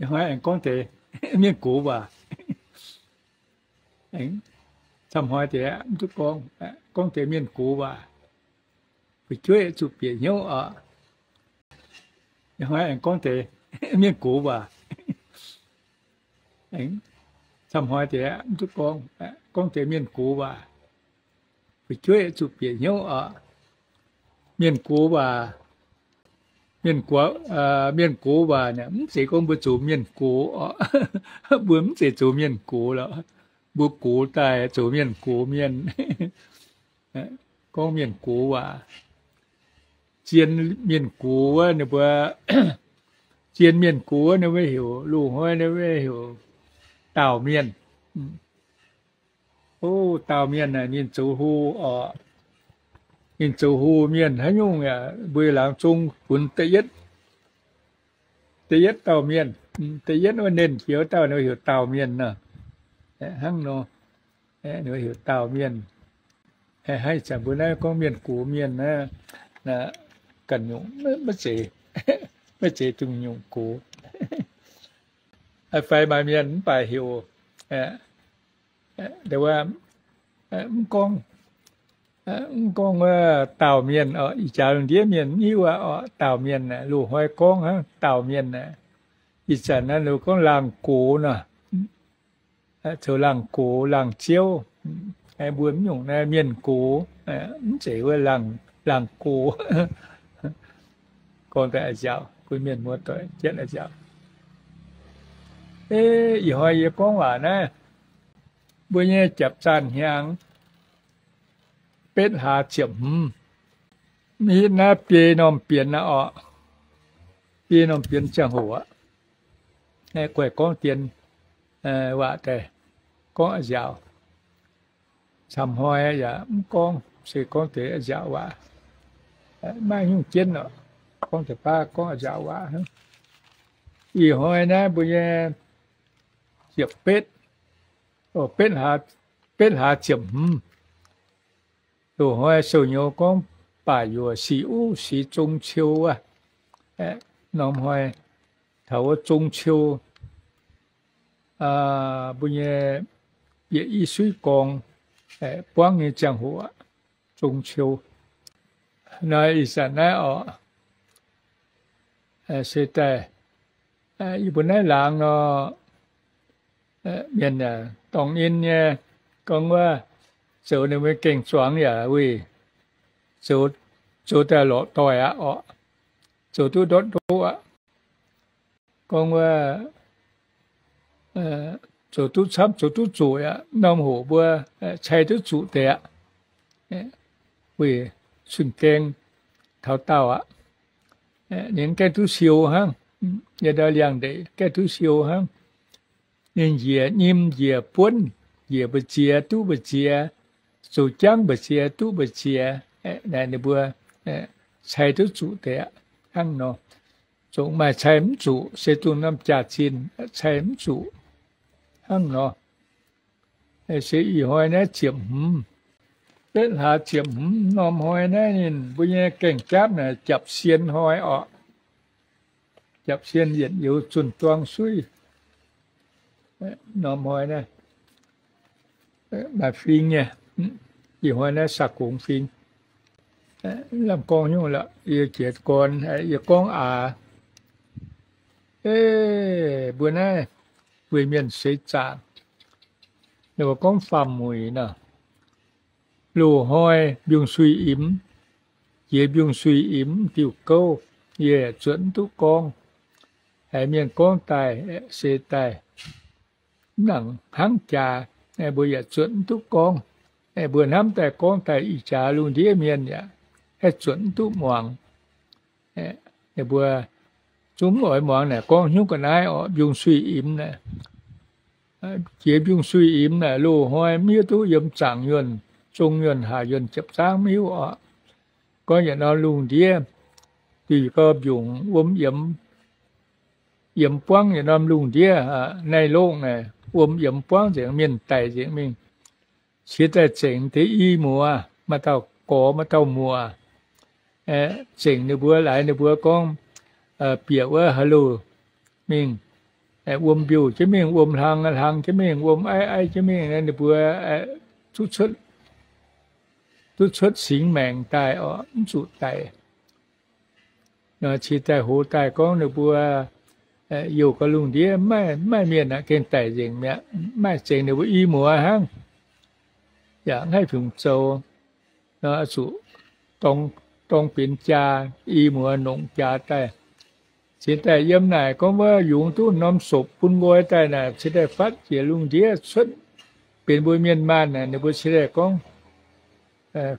Ih hnoi aengx gorngv deix mienh gox waac. Aengx camv hnoi deix mv duqv gorngv, gorngv deix mienh gox waac. Fu'jueiv zuqc bieqc hnyouv oc. Ih hnoi aengx gorngv deix mienh gox waac. Aengx camv hnoi deix mv duqv gorngv, gorngv deix mienh gox waac. Fu'jueiv zuqc bieqc hnyouv oc. Mienh gox waac, mienh gox, mienh gox waac naaic mv zeiz gorngv mbuo zoux mienh gox oc. Mbuo mv zeiz zoux mienh gox lorqc. Mbuo gox daaih zoux mienh gox mienh. Gorngv mienh gox waac. Zien mienh gox wuov ninh mbuo, zien mienh gox wuov ninh mbuo heuc, loz-hnoi ninh mbuo heuc daauh mienh. O, daauh mienh naaic ninh zoux hlo oc. Ninh zoux hlo mienh haaix nyungc yaac mbuo laangz zung funx da'yietv, da'yietv dauh mienh, da'yietv wuov nernh jiex dauh ninh heuc daauh mienh nor. Hnangv nor, ninh heuc daauh mienh. Haaix zanc mbuo naaiv gorngv mienh gox mienh naaiv, ganh nyungc maiv zeiz, maiv zeiz dongh nyungc gox. Fai maaih mienh mv baac heuc, mv gorngv, mv gorngv wuov daauh mienh oc. Ih jaax lungh ndiev mienh mv hiuv aqv oc. Daauh mienh aeqv, loz-hnoi gorngv hnangv daauh mienh aeqv. Ih zanc naaiv ninh gorngv laangh gox nor, zoux laangh gox laangh ziouv. Mbuo mv nyungc naaiv mienh gox, mv zeiz wuov laangh gox. Gorngv daaih a'nziaauc bun mienh muoz-doic jienv a'nziaauc. Ih hnoi yie gorngv waac naaiv, mbuo nyei japv zaanh hnyangx betv hlaax ziepc hmz, mv hitv naaiv biei norm bienx aqv oc. Biei norm bienx ziangh hoc aqv. Guaih gorngv dien waac daaih, gorngv a'nziaauc. Camv hnoi yaac mv gorngv, se gorngv deix a'nziaauc waac. Maiv nyungc jienv oc, gorngv deix baav gorngv a'nziaauc waac. Ih hnoi naaiv mbuo nyei ziepc betv, betv hlaax, betv hlaax ziepc hmz. Loz-hnoi sou-nyouz gorngv baac yuoqc sic uv sic zong ciou wuov. Norm hnoi taux wuov zong ciou, mbuo nyei bieqc i suiv gorngv buangv nyei ziangh hoc, zong ciou. Nor ih zanc naaiv oc, se daaih yie mbuo naaiv laangz nor, mienh dorngc ninh nyei, gorngv wuov zoux ninh mbuo gengh zuangx yaac wuic zoux, zoux daaih lorqc doic aqv oc. Zoux duqv ndortv ndoqv aqv. Gorngv wuov zoux duqv camv, zoux duqv zuqc aqv. Norm hoc mbuo cai duqv zuqc deix aqv. Weic cun-gaeng taux daauh aqv. Ninh gaengh duqv siou hnangv. Yie ndau liangx ndeic gaengh duqv siou hnangv. Ninh njiec nyim njiec buonv, njiec mbu'ziex duqv mbu'ziex, zoux jangv mbu'ziex duqv mbu'ziex, naaic ninh mbuo cai duqv zuqc deix aqv. Hnangv nor, zungv maaih cai mv zuqc, se dongh norm jaax-zinh cai mv zuqc. Hnangv nor, se ih hnoi naaiv ziepc hmz, betv hlaax ziepc hmz norm hnoi naaiv ninh mbuo nyei gaeng-japv naaic japc sien hnoi oc. Japc sien yietc youz zunh duang suiv. Norm hnoi naaiv maaih fing nyei. Ih hnoi naaiv saa-gongx fing. Lamh gorngv nyungc lorqc, yie jiez gorn, yie gorngv aax. Mbuo naaiv weic mienh seix zaangc, ninh mbuo gorngv faam-muic nor, loz-hnoi mbiungc-suiv-imx, jiex mbiungc-suiv-imx diuh gouv, yie zuotc mv duqv gorngv. Haiz mienh gorngv daaih, se daaih mv nangc hnangv jaax, mbuo yaac zuotc mv duqv gorngv. Mbuo hnamv daaih gorngv daaih ih jaax lungh ndiev mienh yaac haih zuotc mv duqv muangx. Ninh mbuo zungv mv oix muangx naaic gorngv hnyouv ga'naaiv orqc, mbiungc-suiv-imx naaic. Jiex mbiungc-suiv-imx naaic loz-hnoi mv hiuv duqv yiem zaangc yuonh, zong yuonh, haac yuonh, jiepc zaangv mv hiuv orqc. Gorngv yietc norm lungh ndiev, diuc gauh mbiungc wuom yiemx, yiemx buangv yietc norm lungh ndiev, naaiv longh naaic wuom yiemx buangv nzengc, mienh daic nzengc mingh. Qiex daaih zengc deix i muoz, maaih dauh gorx maaih dauh muoz, zengc ninh mbuo, laaix ninh mbuo gorngv bieqc wuov haaix loh mingh, wuom mbiouh jienv mingh, wuom hlang, hlang jienv mingh, wuom aiv, aiv jienv mingh, ninh mbuo duqv cuotv, duqv cuotv singx maengc daaih orqc, mv zuqc daic. Nor cingx daaih hoz daaih gorngv ninh mbuo youh gauh lungh ndiev mv maaih mienh aqv, gengh daic nzengc mi'aqv. Maaih zengc ninh mbuo i muoz hnangv, yaac mv haih fungc zoux. Nor zuqc dorng, dorng benx jaa, i muoz nongc jaax daaih. Cingx daaih yiem naaic gorngv wuov yungz duqv norm sopc bun nqoi daaih naaic, cingx daaih fatv jiex lungh ndiev cuotv benx mbuo mienh maanh naaic, ninh mbuo cingx daaih gorngv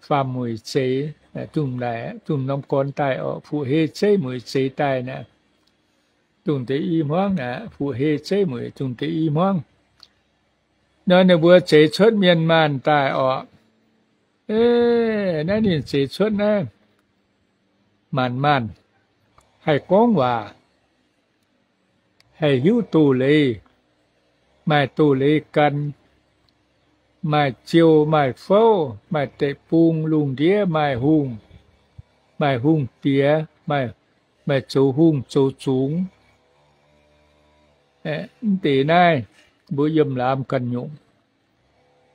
faam-mueic zeix, dongh naaic, dongh norm gorn daaih orqc, fuqv-hei zeiv mueic zeix daaih naaic, dongh deix i hmuangv naaic, fuqv-hei zeiv mueic dongh deix i hmuangv. Nor ninh mbuo zeix cuotv mienh maanh daaih orqc. Naaiv ninh zeix cuotv naaiv maanc maanh haih gorngv waac, haih hiuv doz-leiz, maaih doz-leiz gan, maaih ziou maaih fouv, maaih deic-bung lungh ndiev, maaih hungh, maaih hungh diex, maaih zoux hungh zoux zungx. Mv deix naaiv mbuo yiem laamz ganh nyungc.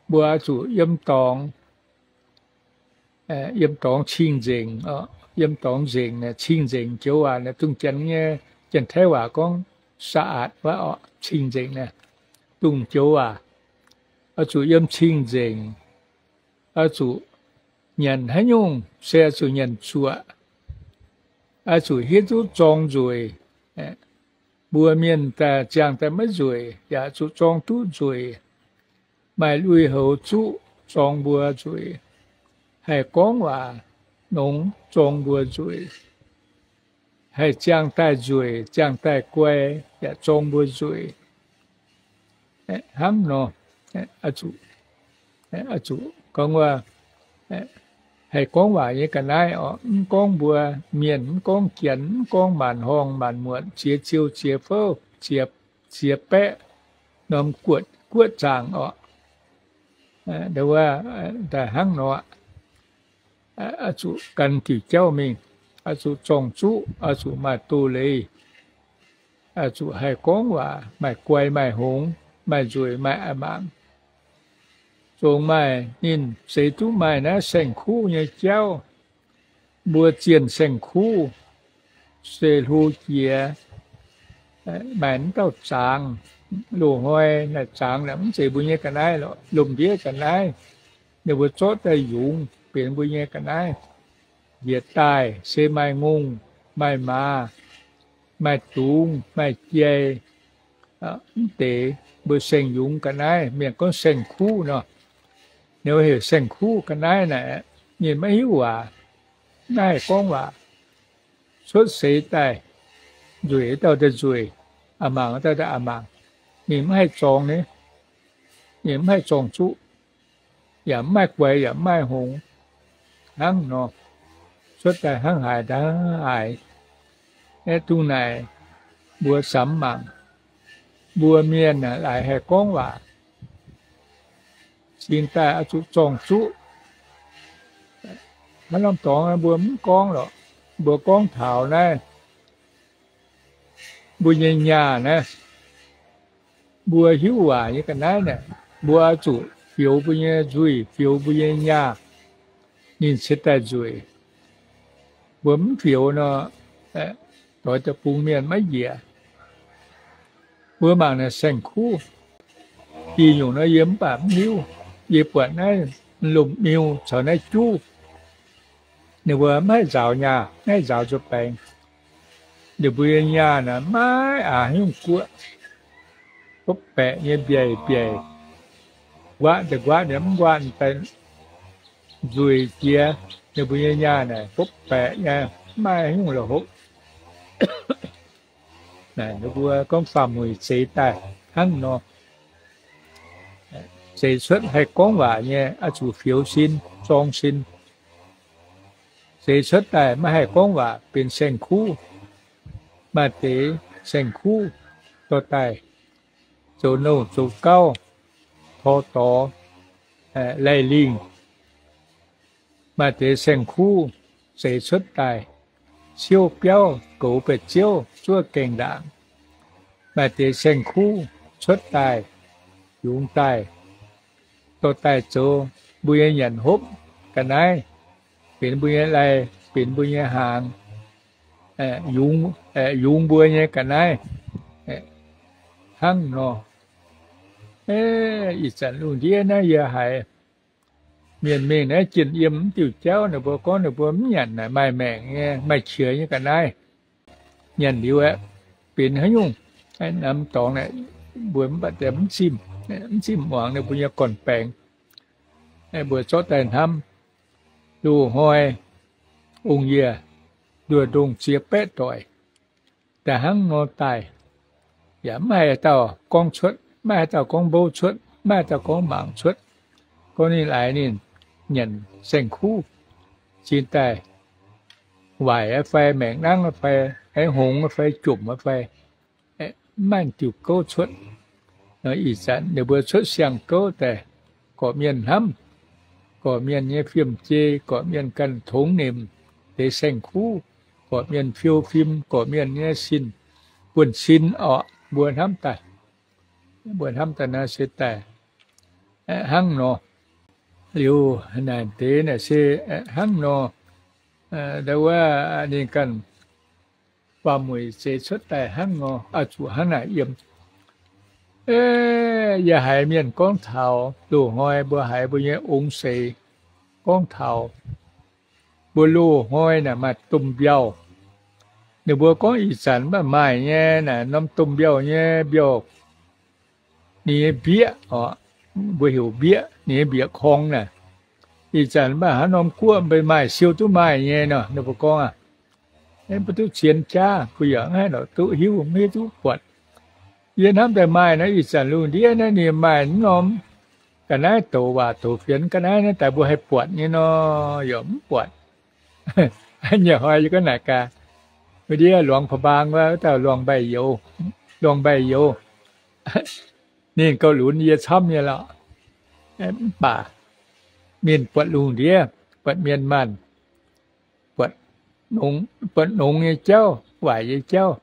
Mbuo oix zuqc yiem dorngx, yiem dorngx cing-nzengc, yiem dorngx nzengc, cing-nzengc joux waac, dongh janx nyei, janx-taiv waac gorngv sa'aatc wuov orqc, cing-nzengc naaiv, dongh joux waac. Oix zuqc yiem cing-nzengc, oix zuqc nyanc haaix nyungc se oix zuqc nyanc zuoqc, oix zuqc hiuv duqv zorng nzueic. Mbuo mienh daaih ziangh daaih maiv nzueic, yaac zuqc zorng duqv nzueic. Maaih lui-houx zuqv zorng mbuo nzueic, haih gorngv waac nongx zorng mbuo nzueic, haih ziangh daaih nzueic, ziangh daaih guai yaac zorng mbuo nzueic. Hnangv nor, zuqc gorngv wuov, haih gorngv waac nyei ga'naaiv orqc, mv gorngv mbuo mienh, mv gorngv janx, mv gorngv maanc horngh maanc muotc, ziex ziou ziex fouv, ziex baeqv norm guoqv zaangc orqc, daaih hnangv nor, oix zuqc gan diuc jauv mingh, oix zuqc zorng-zuqv, oix zuqc maaih doz-leiz, oix zuqc haih gorngv waac, maaih guai maaih hngongx, maaih nzueic maaih a'maangc. Zongx maaih ninh zeix duqv maaih naaiv saeng-kuv nyei jauv. Mbuo zienh saeng-kuv se hlo jiex, maaih mv dauh zaangz, loz-hnoi naaic zaangz naaic mv zeiz mbuo nyei ga'naaiv lorqc, lomh ndiev ga'naaiv. Ninh mbuo zorqv daaih yungz benx mbuo nyei ga'naaiv. Njiec daaih se maaih ngongh, maaih maaz, maaih dungz, maaih jai, mv deix mbuo saeng-yungz ga'naaiv, mienh gorngv saeng-kuv nor. Ninh mbuo heuc saeng-kuv ga'naaiv naaic, ninh maiv hiuv waac, maiv haih gorngv waac. Cuotv seix daaih, nzueic dauh daaih nzueic, a'maangc dauh daaih a'maangc. Ninh mv haih zorng, ninh mv haih zorng-zuqv, yaac mv maaih guaix yaac mv maaih hngongx. Hnangv nor, cuotv daaih hnangv haaix ndaav haaix. Aeqv, dongh naaic mbuo samx mangc, mbuo mienh laaix haih gorngv waac, cingx daaih oix zuqc zorng-zuqv. Haaix norm dorngx mbuo mv gorngv lorqc, mbuo gorngv taux naaiv mbuo nyei nyaah naaiv, mbuo hiuv waac nyei ga'naaiv naaic, mbuo oix zuqc fioux mbuo nyei nzuih, fioux mbuo nyei nyaah, ninh cingx daaih nzueic. Mbuo mv fioux nor, doix deic-bung mienh maiv njiec. Mbuo mangc naaic saeng-kuv, ih nyungc nor yie mv baac mv hiuv. Yie buatc naaiv lomh miu caux naaiv juv, ninh mbuo mv haih nzaaux nyaah, mv haih nzaaux nzuih baengx. Ninh mbuo nyei nyaah naaic maiv aax haaix nyungc guoqv, bopv baeqc nyei mbiaec mbiaec, nquaqv daaih nquaqv, ninh mv nquaqv daaih nzueic jiex. Ninh mbuo nyei nyaah naaic bopv baeqc nyei, mv maaih haaix nyungc la'hopv. Naaic ninh mbuo gorngv faam-mueic zeix daaih hnangv nor. Zeix cuotv haih gorngv waac nyei oix zuqc fioux sin, zorng sin. Zeix cuotv daaih maiv haih gorngv waac benx saeng-kuv. Maaih deix saeng-kuv dorh daaih zoux nouh zoux gauv, tor dorx, laih lingh. Maaih deix saeng-kuv zeix cuotv daaih ciouv biauv, goux baeqc ziouv, zuov gaengh ndaangc. maaih deix saeng-kuv cuotv daaih, yungz daaih, dorh daaih zoux mbuo nyei nyanc hopv ga'naaiv, benx mbuo nyei lai, benx mbuo nyei hnaangx, yungz mbuo nyei ga'naaiv hnangv nor. Ih zanc lungh ndiev naaiv yie haiz mienh mingh naaiv jienh yiem mv diuh jauv, ninh mbuo gorngv ninh mbuo mv nyanc naaic maaih maengc nyei, maaih qiex nyei ga'naaiv. Nyanc liuz aeqv, benx haaix nyungc? Namx dorngx naaic, mbuo mv baac mv zimh, mv zimh muangx ninh mbuo nyei gorn-baengx. Mbuo zorqv daaih hnamv, loz-hnoi ong-yie nduov ndongh ziex baeqv doic, daaih hnangv nor daaih, yaac mv haih dauh gorngv cuotv, mv haih dauh gorngv mbouv cuotv, mv haih dauh gorngv mangc cuotv. Gorngv ninh laaix ninh nyanc saeng-kuv, cingx daaih waaic fai maengc nangv fai, hngongx fai jomc fai, mv maaih diuh gouv cuotv. Ih zanc ninh mbuo cuotv siang-gouv daaih, gorqv-mienh hnamv, gorqv-mienh nyei fiem-jei, gorqv-mienh ganh tongx nimc deix saeng-kuv, gorqv-mienh fiou fim, gorqv-mienh nyei sin, buonv-sin orqc, mbuo hnamv daaih, mbuo hnamv daaih naaiv se daaih hnangv nor. Liuz naaic deix naaic se hnangv nor, ndau wuov ninh ganh baamh muic zeix cuotv daaih hnangv nor, oix zuqc hnangv naaic yiem. Yie haiz mienh gorngv taux loz-hnoi mbuo haiz mbuo nyei ong-seix gorngv taux mbuo loz-hnoi naaic maaih domh mbiauh. Ninh mbuo gorngv ih zanc mv baac maaih nyei naaic norm domh mbiauh nyei mbiauh, ninh nyei mbieqc orqc, mbuo heuc mbieqc, ninh nyei mbieqc korng naaic. Ih zanc mv baac haaix norm guoqv mv baac maaih, siou duqv maaih nyei nor. Ninh mbuo gorngv aqv, mv duqv zien jaav, mbuo yaac mv haih lorqc duqv hiuv, mv hiuv duqv buatc. Yie hnamv daaih maaih naaiv ih zanc lungh ndiev naaiv ninh maaih mv norm ga'naaiv douz waac douz fienx ga'naaiv naaiv daaih mbuo haih buatc nyei nor, yaac mv buatc. Nyei hnoi yie gorngv naaic gaax, wuov ndiev Luangh Pa'mbaang wuov dauh Luangh Mbaih Youz, Luangh Mbaih Youz, ninh gauh lunx yie camv nyei lorqc. Mv baac ninh buatc lungh ndiev, buatc mienh maanh, buatc nongx nyei jauv, waaic nyei jauv,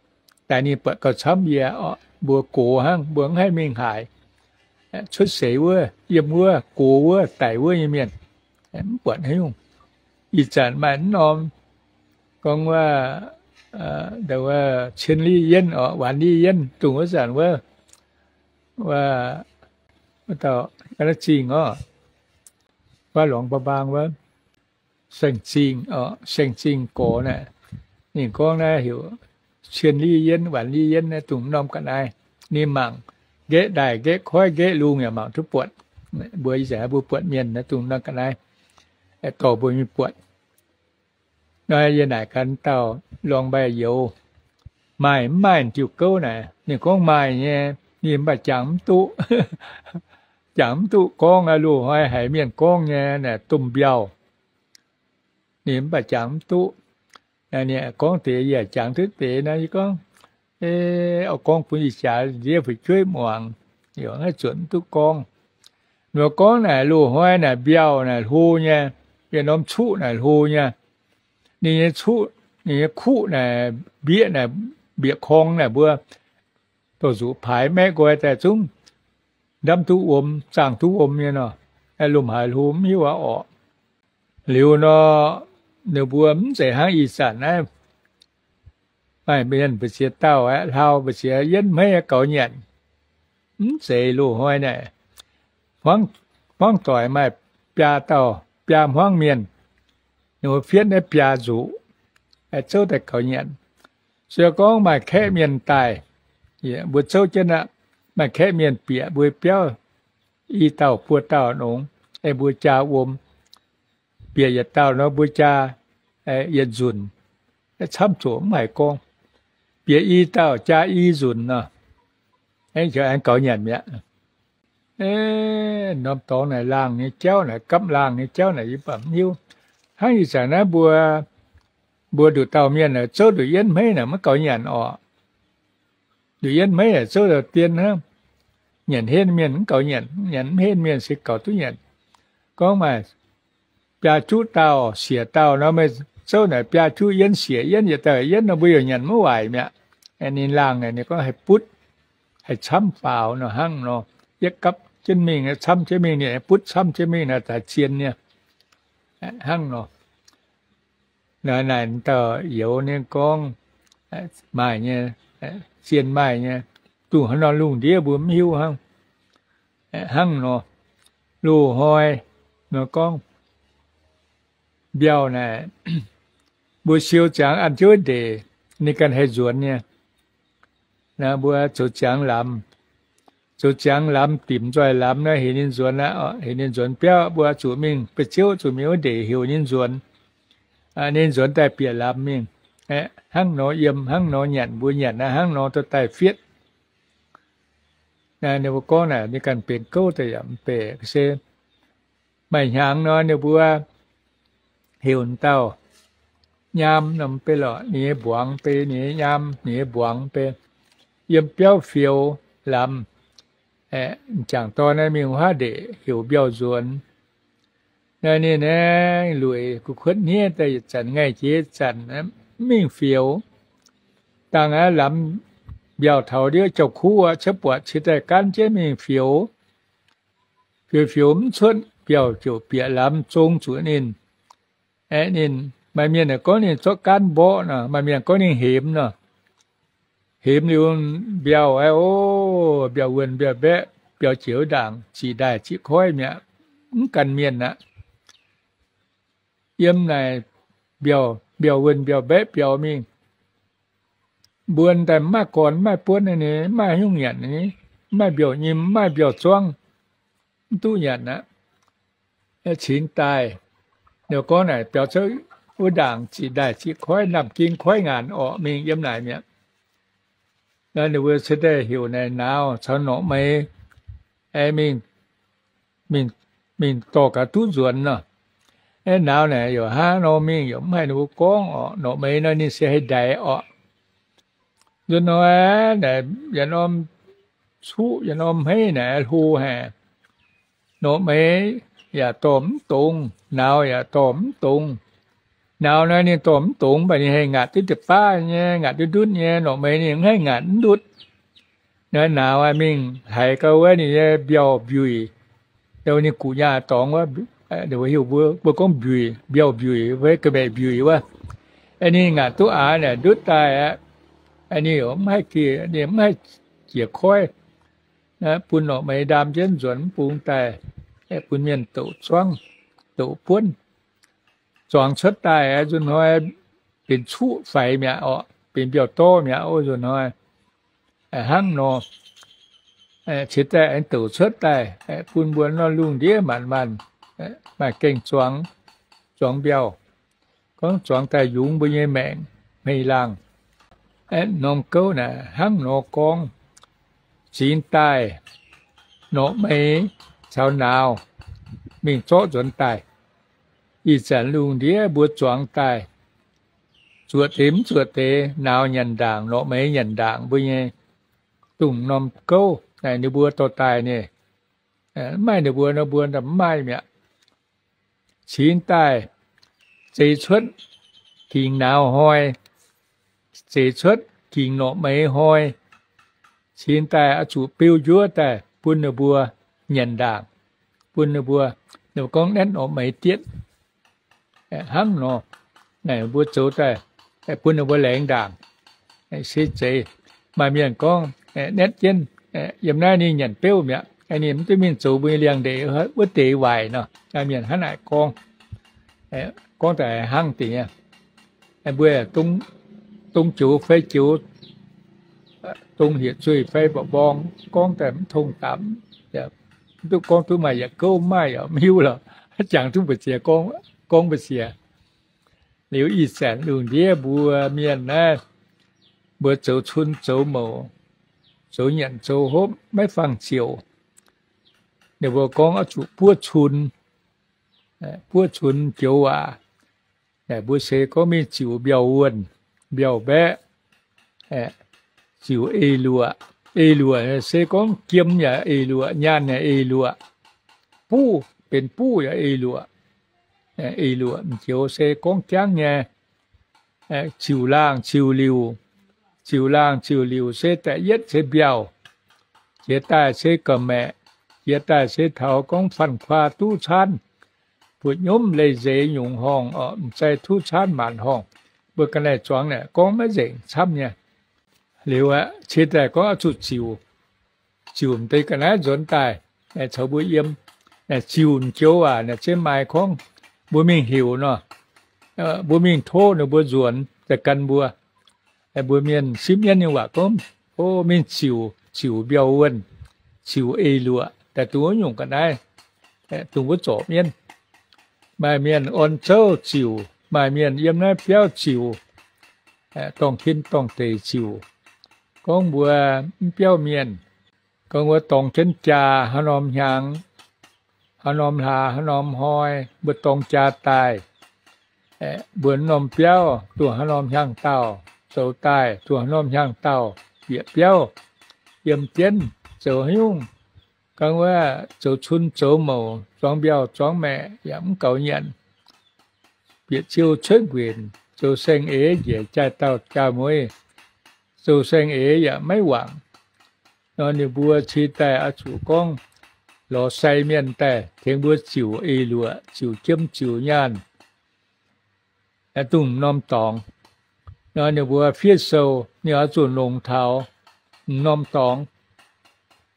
daaih ninh buatc gauh camv yie orqc. Mbuo gox hnangv, mbuo mv haih mingh haaix, cuotv seix wuov, yiem wuov, gox wuov, daic wuov nyei mienh, mv buatc haaix nyungc. Ih zanc maaih mv norm gorngv wuov, wuov cien li yienv orqc, waanc li yienv dongh wuov zanc wuov, wuov dauh ga'naaiv zingh orqc, wuov Luangh Baa Mbaang wuov, Saeng Zingh orqc, Saeng Zingh gorx naaic, ninh gorngv naaiv heuc cien li yienv, waanc li yienv naaiv dongh norm ga'naaiv. Ninh mangc nqaeqv ndaaih, nqaeqv koiv, nqaeqv lungh yaac mangc duqv buatc. Mbuo ih zanc mbuo buatc mienh naaiv dongh norm ga'naaiv, dorh mbuo mingh buatc. Nor yie naaic gaax dauh Luangh Mbaih Youz, maaih mv maaih diuh gouv naaic. Ninh gorngv maaih nyei, ninh mv baac jangx mv duqv. Jangx mv duqv gorngv loz-hnoi haiz mienh gorngv nyei naaic domh mbiauh. Ninh mv baac jangx mv duqv. Ninh gorngv deix yaac jangx duqv deix nor, yie gorngv, oix gorngv bun ih jaax ndiev fu'jueiv muangx, yaac maiv zuotc mv duqv gorngv. Ninh gorngv naaic loz-hnoi naaic mbiauh naaic hlo nyei, mienh norm cuqv naaic hlo nyei. Ninh nyei cuqv, ninh nyei kuqv naaic, mbieqc naaic, mbieqc korng naaic mbuo dorh nzuqc paaix maeqv nqoi daaih zungv ndamv duqv wuom, zaangh duqv wuom nyei nor, lomh haaix hlo mv hiuv aqv orqc. Liuz nor, ninh mbuo mv zeiz hnangv ih zanc naaiv maaih mienh mbu'ziex dauh aeqv, hlaau mbu'ziex yienv hmeiv gaux nyanc. Mv zeiz loz-hnoi naaic, hmuangv doic maaih biaa dauh, biaa hmuangv mienh, ninh mbuo fietv naaiv biaa nzuqc, zouv daaih gaux nyanc. Se gorngv maaih kaeqv mienh daaih, mbuo zouv jienv aqv. Maaih kaeqv mienh bieqc mbuo biauv i dauh buo dauh nongx, mbuo jaa wuom. Bieqc yietc dauh nor mbuo jaa yietc nzunc, camv zoqc mv haiz gorngv. Bieqc i dauh jaa i nzunc nor, aengx gaux nyanc mi'aqv. Norm dorngx naaic laangh nyei jauv naaic, gapv laangh nyei jauv naaic yie mv baac mv hiuv. Hnangv ih zanc naaiv mbuo, mbuo nduqc dauh mienh naaic zouv nduqc yienv hmeiv naaic maiv gaux nyanc orqc. Nduqc yienv hmeiv naaic zouv dauh dien hnangv. Nyanc henv mienh mv gaux nyanc, nyanc mv henv mienh se gaux duqv nyanc. Gorngv maaih biaa juqv dauh, siec dauh nor, meih zouv naaic biaa juqv yienv siec yienv yietc dauh yienv nor, mbuo yaac nyanc maiv waaic mi'aqv. Ninh laangh naaic ninh gorngv haih butv. haih camv faaux nor hnangv nor. Yietv gapv jienv mingh, camv jienv mingh, ninh butv camv jienv mingh naaic daaih zien nyei hnangv nor. Naaic dauh youz ninh gorngv maaih nyei, zien maaih nyei, dongh haaix norm lungh ndiev mbuo mv hiuv hnangv. Hnangv nor, loz hnoi nor gorngv mbiauh naaic, mbuo siou ziangx an jienv wuov ndeic, ninh ganh haih nzuonx nyei. Naaiv mbuo zoux ziangx lamz, zoux ziangx lamz, dimc nzoih lamz naaiv heuc ninh nzuonx aqv, heuc ninh nzuonx biauv, mbuo zuqc mingh, ba'ziouv zuqc mingh wuov ndeic heuc ninh nzuonx. Ninh nzuonx daaih bieqc lamz mingh. Hnangv nor yiem, hnangv nor nyanc, mbuo nyanc naaiv hnangv nor dorh daaih fietv. Ninh mbuo gorngv naaic ninh ganh benx gouv daaih yaac mv baac se maaih hnyangx nor ninh mbuo heuc dauh nyaam nor mv bei lorqc, ninh nyei mbuangz bei, ninh nyei nyaam, ninh nyei mbuangz bei, yiem biauv fioux lamz, m'jangc dorn naaiv mingh wuov ndeic heuc mbiauh nzuonx. Naaiv ninh aengx lueic gu'kuotv hniev daaih yietc zanc ngaih jiex zanc mv mingh fioux. Dangh aav lamz mbiauh taux ndiev jauv-kuv aqv, cuotv buatc cingx daaih gaanv jienv mingh fioux. Fioux fioux mv cuotv, mbiauh ziouc bieqc lamz zong zuqc ninh. Aeqv, ninh, maaih mienh gorngv ninh zorqv gaanv mborqv nor, maaih mienh gorngv ninh hemx nor. Hemx liuz mbiauh aeqv, o, mbiauh wuonh mbiauh mbaeqv, mbiauh jiex wuov ndaangc ziqc ndaaih ziqc koiv mi'aqv, mv ganh mienh aqv. Yiem naaic mbiauh, mbiauh wuonh mbiauh mbaeqv biaux mingh. Mbuo daaih mv maaih gorn, mv maaih buonv nyei, mv maaih haaix nyungc nyanc nyei, mv maaih mbiauh nyim, mv maaih mbiauh zuangv, mv duqv nyanc aqv. Cingx daaih, ninh gorngv naaic biaux cuotv wuov ndaangc ziqc ndaaih ziqc koiv, naamh ging koiv ngaanc orqc, mingh yiem naaic mi'aqv. Ninh mbuo cingx daaih heuc naaic nauz caux norqc meix mingh, mingh dorh gaax duqv nzuonx nor. Nauz naaic yaac hnangv nor mingh yaac mv haih ninh mbuo gorngv orqc. Norqc meix nor ninh se haih ndaix orqc. Nzuonx hnoi naaic yietc norm cuqv yietc norm hmeiv naaic hlo haic. Norqc meix yaac dorh mv dongz, nauz yaac dorh mv dongz. Nauz naaiv ninh dorh mv dongz, mv baac ninh haih ngaatc duqv deix baav nyei, ngaatc duqv ndutv nyei. Norqc meix ninh mv haih ngaatc mv ndutv. Naaiv nauz mingh haiz gau wuov ninh nyei mbiauh mbiuic, ninh guqc nyaah dorngx wuov, mbuo hiuv mbuo, mbuo gorngv mbiuic, mbiauh mbiuic, wuov ga'maeqc mbiuic wuov. Ninh ngaatc duqv aqv, naaic ndutv daaih aqv. Ninh mv haih, ninh mv haih jiex koiv. Bun norqc meix ndaam jienv nzuonx mv bung daaih, bun mienh douc zuangv, douc buonv. Zuangx cuotv daaih nzuonx hnoi benx cuqv faix mi'aqv orqc, benx mbiauh dorv mi'aqv oc nzuonx hnoi. Hnangv nor, cingx daaih aengx douc cuotv daaih, bun mbuo norm lungh ndiev maanc maanc maaih gaengh zuangx, zuangx mbiauh. Gorngv zuangx daaih yungz mbuo nyei maengc hmei laangh. Norm gouv naaic hnangv nor gorngv, cingx daaih norqc meix caux nauz mingh zorqv nzuonx daaih. Ih zanc lungh ndiev mbuo zuangx daaih, zuoqc deix mv zuoqc deix, nauz nyanc ndaangc, norqc meix nyanc ndaangc mbuo nyei dongh norm gouv naaic ninh mbuo dorh daaih nyei. Mv maaih ninh mbuo nor, mbuo mv maaih mi'aqv. Cingx daaih zeix cuotv gingx nauz hnoi, zeix cuotv gingx norqc meix hnoi, cingx daaih oix zuqc beu njuov daaih bun ninh mbuo nyanc ndaangc, bun ninh mbuo, ninh mbuo gorngv naetv norqc meix dietv. Hnangv nor, naaic mbuo zoux daaih bun ninh mbuo laengz ndaangc. Se zeiz maaih mienh gorngv naetv jienv, yiem naaiv ninh nyanc beuv mi'aqv, ninh mv duqv mingh zoux mbuo nyei liangx-ndeic wuov deix waaic nor. Mienh hnangv naaic gorngv, gorngv daaih hnangv deix nyei. Mbuo dongh joux fai joux, dongh hiec zueih fai mba'mborng gorngv daaih mv tong dapv, mv duqv gorngv duqv maaih yietc gouv maaih yaac mv hiuv lorqc. Jangx duqv mbu'ziex gorngv, gorngv mbu'ziex. Liuz ih zanc lungh ndiev mbuo mienh naaiv, mbuo zoux cun zoux mouc, zoux nyanc zoux hopv maiv fangx ziouc. Ninh mbuo gorngv oix zuqc buov cun, buov cun joux waac. Mbuo se gorngv mingh ziux mbiauh wuonh, mbiauh mbaeqv, ziux eix luoqc. Eix luoqc se gorngv jiem yaac eix luoqc, nyaanh yaac eix luoqc, buv, benx buv yaac eix luoqc. Eix luoqc joux se gorngv jangv nyei. Ziux laangh ziux liuc, ziux laangh ziux liuc se da'yietv se mbiauh. Jiex daaih se ga'maeqc, jiex daaih se taux gorngv fanh kuaa duqv caanv, buoz-nyiomv leih nzeix nyungc horngh, m'zai duqv caanv maanc horngh. Mbuo ga'naaiv zuangx naaic gorngv maiv nzengc camv nyei. Liuz aqv, ciex daaih gorngv oix zuqc ziux, ziux m'deix ga'naaiv nzuonx daaih, caux mbuo yiem. Ziux m'joux waac naaic zeiv maaih gorngv mbuo mingh heuc nor, mbuo mingh tov ninh mbuo nzuonx daaih gan mbuo. Mbuo mienh sipv mienv nyei waac gorngv, o, mingh ziux, ziux mbiauh wuonh, ziux eix luoqc daaih dongh wuov nyungc ga'naaiv, dongh wuov zorc mienv. Maaih mienh orn zouv ziux, maaih mienh yiem naaiv biauv ziux, dorngh kin dorngh deic ziux. Gorngv mbuo mv biauv mienh, gorngv wuov dorngx jienv jaa haaix norm hnyangx, haaix norm hlaax, haaix norm hnoi mbuo dorng jaa daaih, mbuo norm biauv dongh haaix norm hnyangx-daauh zoux daaih, dongh haaix norm hnyangx-daauh bieqc biauv, yiem jienv zoux haaix nyungc. Gorngv wuov zoux cun zoux mouc, zuangx mbiauh zuangx maeqc yaac mv gaux nyanc. Bieqc ziou cuotv nquenc, zoux saeng-eix njiec jaaix dauh jaaix mueiz, zoux saeng-eix yaac maiv wangc. Nor ninh mbuo ciex daaih oix zuqc gorngv lorz sai mienh daaih tengx mbuo ziux eix luoqc, ziux jiem ziux nyaanh, dongh m'norm dorngx. Nor ninh mbuo fiev sou ninh oix zuqc longc taux m'norm dorngx,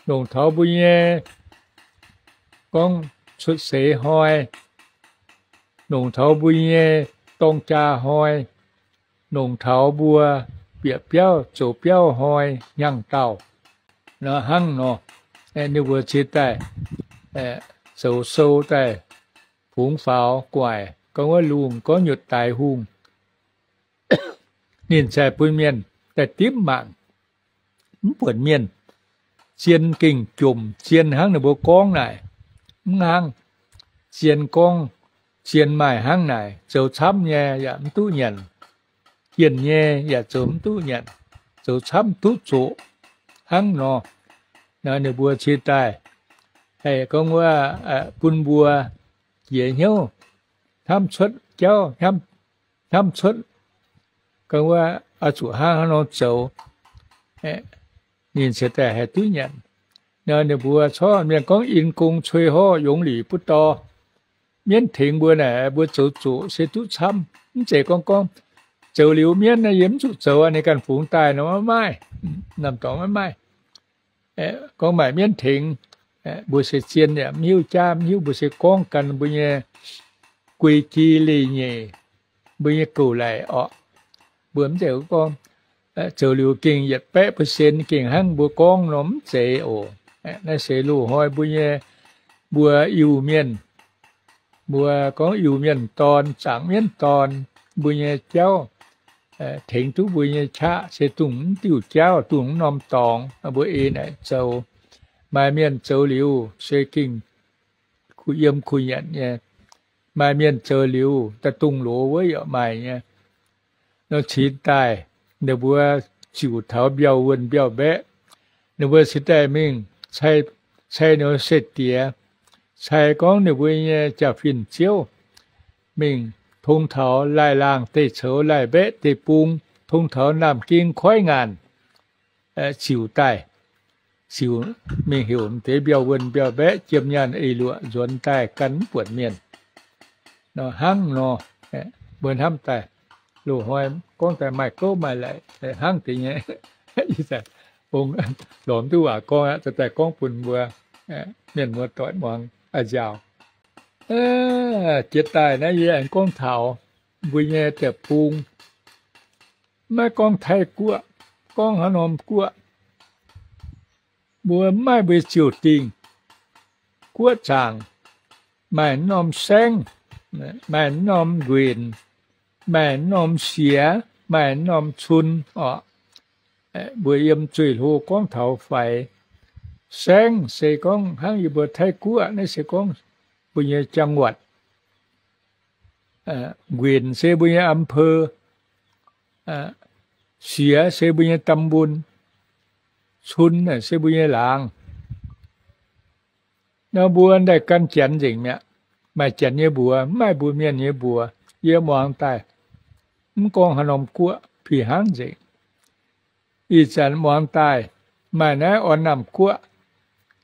longc taux mbuo nyei gorngv cuotv seix hnoi, longc taux mbuo nyei dorng jaa hnoi, longc taux mbuo bieqc biauv zoux biauv hnoi hnyangx-daauh. Nor hnangv nor, ninh mbuo ciex daaih zoux sou daaih fungx faaux gu'nguaaic, gorngv wuov lungh gorngv nyutc daix hungh. Ninh cingx bun mienh daaih dimv mangc, mv buonc mienh zien gengh jomc zien hnangv ninh mbuo gorngv naaic. Mv hnangv, zien gorngv, zien maaih hnangv naaic, zoux camv nyei yaac mv duqv nyanc, jienh nyei yaac zoux mv duqv nyanc, zoux camv duqv zoqc hnangv nor. Ninh mbuo ciex daaih haih gorngv wuov bun mbuo jiex hnyouv, hnamv cuotv jauv, hnamv cuotv gorngv wuov oix zuqc hnangv haaix nor zoux, ninh cingx daaih haih duqv nyanc. Nor ninh mbuo corc mienh gorngv, in gong cui horv, yongz lic butv dorh. Mienv tengx mbuo naaic, mbuo zoux zuqc se duqv camv. Mv zeiz gorngv gorngv zoux liuz mienv naaiv yie mv zuqc zoux, ninh ganh fungx daaih nor maiv maaih, namh dorngx maiv maaih. Gorngv maaih mienv tengx, mbuo se zien yaac mv hiuv jaav mv hiuv, mbuo se gorngv gan mbuo nyei guei ji leiz-nyeic, mbuo nyei gouv laic orqc. Mbuo mv zeiz gorngv zoux liuz gengh yietc baeqv percent gengh hnangv mbuo gorngv nor mv zeiz oc. Naaiv se loz-hnoi mbuo nyei, mbuo Iu-Mienh, mbuo gorngv Iu-Mienh dorn, zaangc mienv dorn, mbuo nyei jauv tengx duqv mbuo nyei qaqv se dongh mv diuh jauv, dongh mv norm dorngx, mbuo ei naaic zoux. Maaih mienh zoux liuz se gengh kuh yiem kuh nyanc nyei. Maaih mienh zoux liuz daaih dongh loz wuov yaac maaih nyei. Nor cingx daaih ninh mbuo ziux taux mbiauh wuonh mbiauh mbaeqv, ninh mbuo cingx daaih mingh cai, cai ninh mbuo se diex, cai gorngv ninh mbuo nyei jaa-fin ziouv, mingh tong taux laih laangh deic-coux, laih mbaeqv deic-bung, tong taux Naamh Ging koiv ngaanc, ziux daaih, ziux mingh heuc m'deix mbiauh wuonh mbiauh mbaeqv jiem nyaanh eix luoqc nzuonx daaih gan mv buonc mienh. Nor hnangv nor, mbuo hnamv daaih, loz-hnoi gorngv daaih maaih gouv maaih laic hnangv deix nyei. Ih zanc ong lorz mv duqv waac gorngv aqv, daaih gorngv bun mbuo mienh muoz-doic muangx a'nziaauc. Jiex daaih naaiv yie aengx gorngv taux mbuo nyei deic-bung maiv gorngv Taiv Guoqv, gorngv haaix norm guoqv, mbuo mv maaih mbuo ziouc dingh guoqv zaangc, maaih norm saengv, maaih norm nquenc, maaih norm siex, maaih norm cun orqc. Mbuo yiem zueih hlo gorngv taux faix. Saengv se gorngv hnangv yie mbuo Taiv Guoqv naaiv se gorngv mbuo nyei จังหวัด, nquenc se mbuo nyei อำเภอ, siex se mbuo nyei ตำบล, cun se mbuo nyei laangz. Nor mbuo daaih gan Janx nzengc mi'aqv. Maaih Janx nyei mbuox, mv maaih mbuo Mienh nyei mbuox. Yie muangx daaih, mv gorngv haaix norm guoqv, fih hnangv nzengc. Ih zanc muangx daaih, maaih naaiv Orn Naamh Guoqv,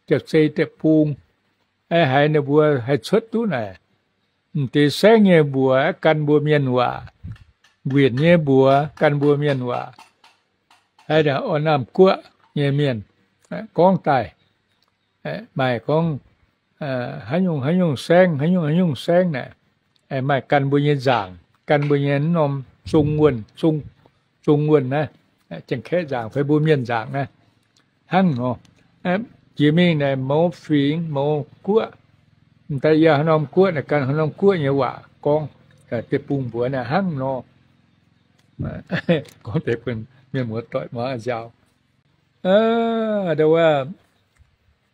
Jauv-zei deic-bung, haiz ninh mbuo haih cuotv duqv naaic. M'deix saengv nyei mbuox gan mbuo mienh waac, nquinc nyei mbuox gan mbuo mienh waac, haiz naaic orn-naamh guoqv nyei mienh gorngv daaih, maaih gorngv haaix nyungc haaix nyungc saengv, haaix nyungc haaix nyungc saengv naaic, maaih gan mbuo nyei nzaangc, gan mbuo nyei norm zong wuonh, zong wuonh naaiv, Janx-Kaeqv nzaangc fai mbuo mienh nzaangc naaiv, hnangv nor. Jiex mingh naaic mouz fingx mouz guoqv, m'daaih yiem haaix norm guoqv naaic gan haaix norm guoqv nyei waac gorngv, deic-bung mbuox naaic hnangv nor. Gorngv deix bun mienh muoz-doic muangx nziaaux. Ndo wuov,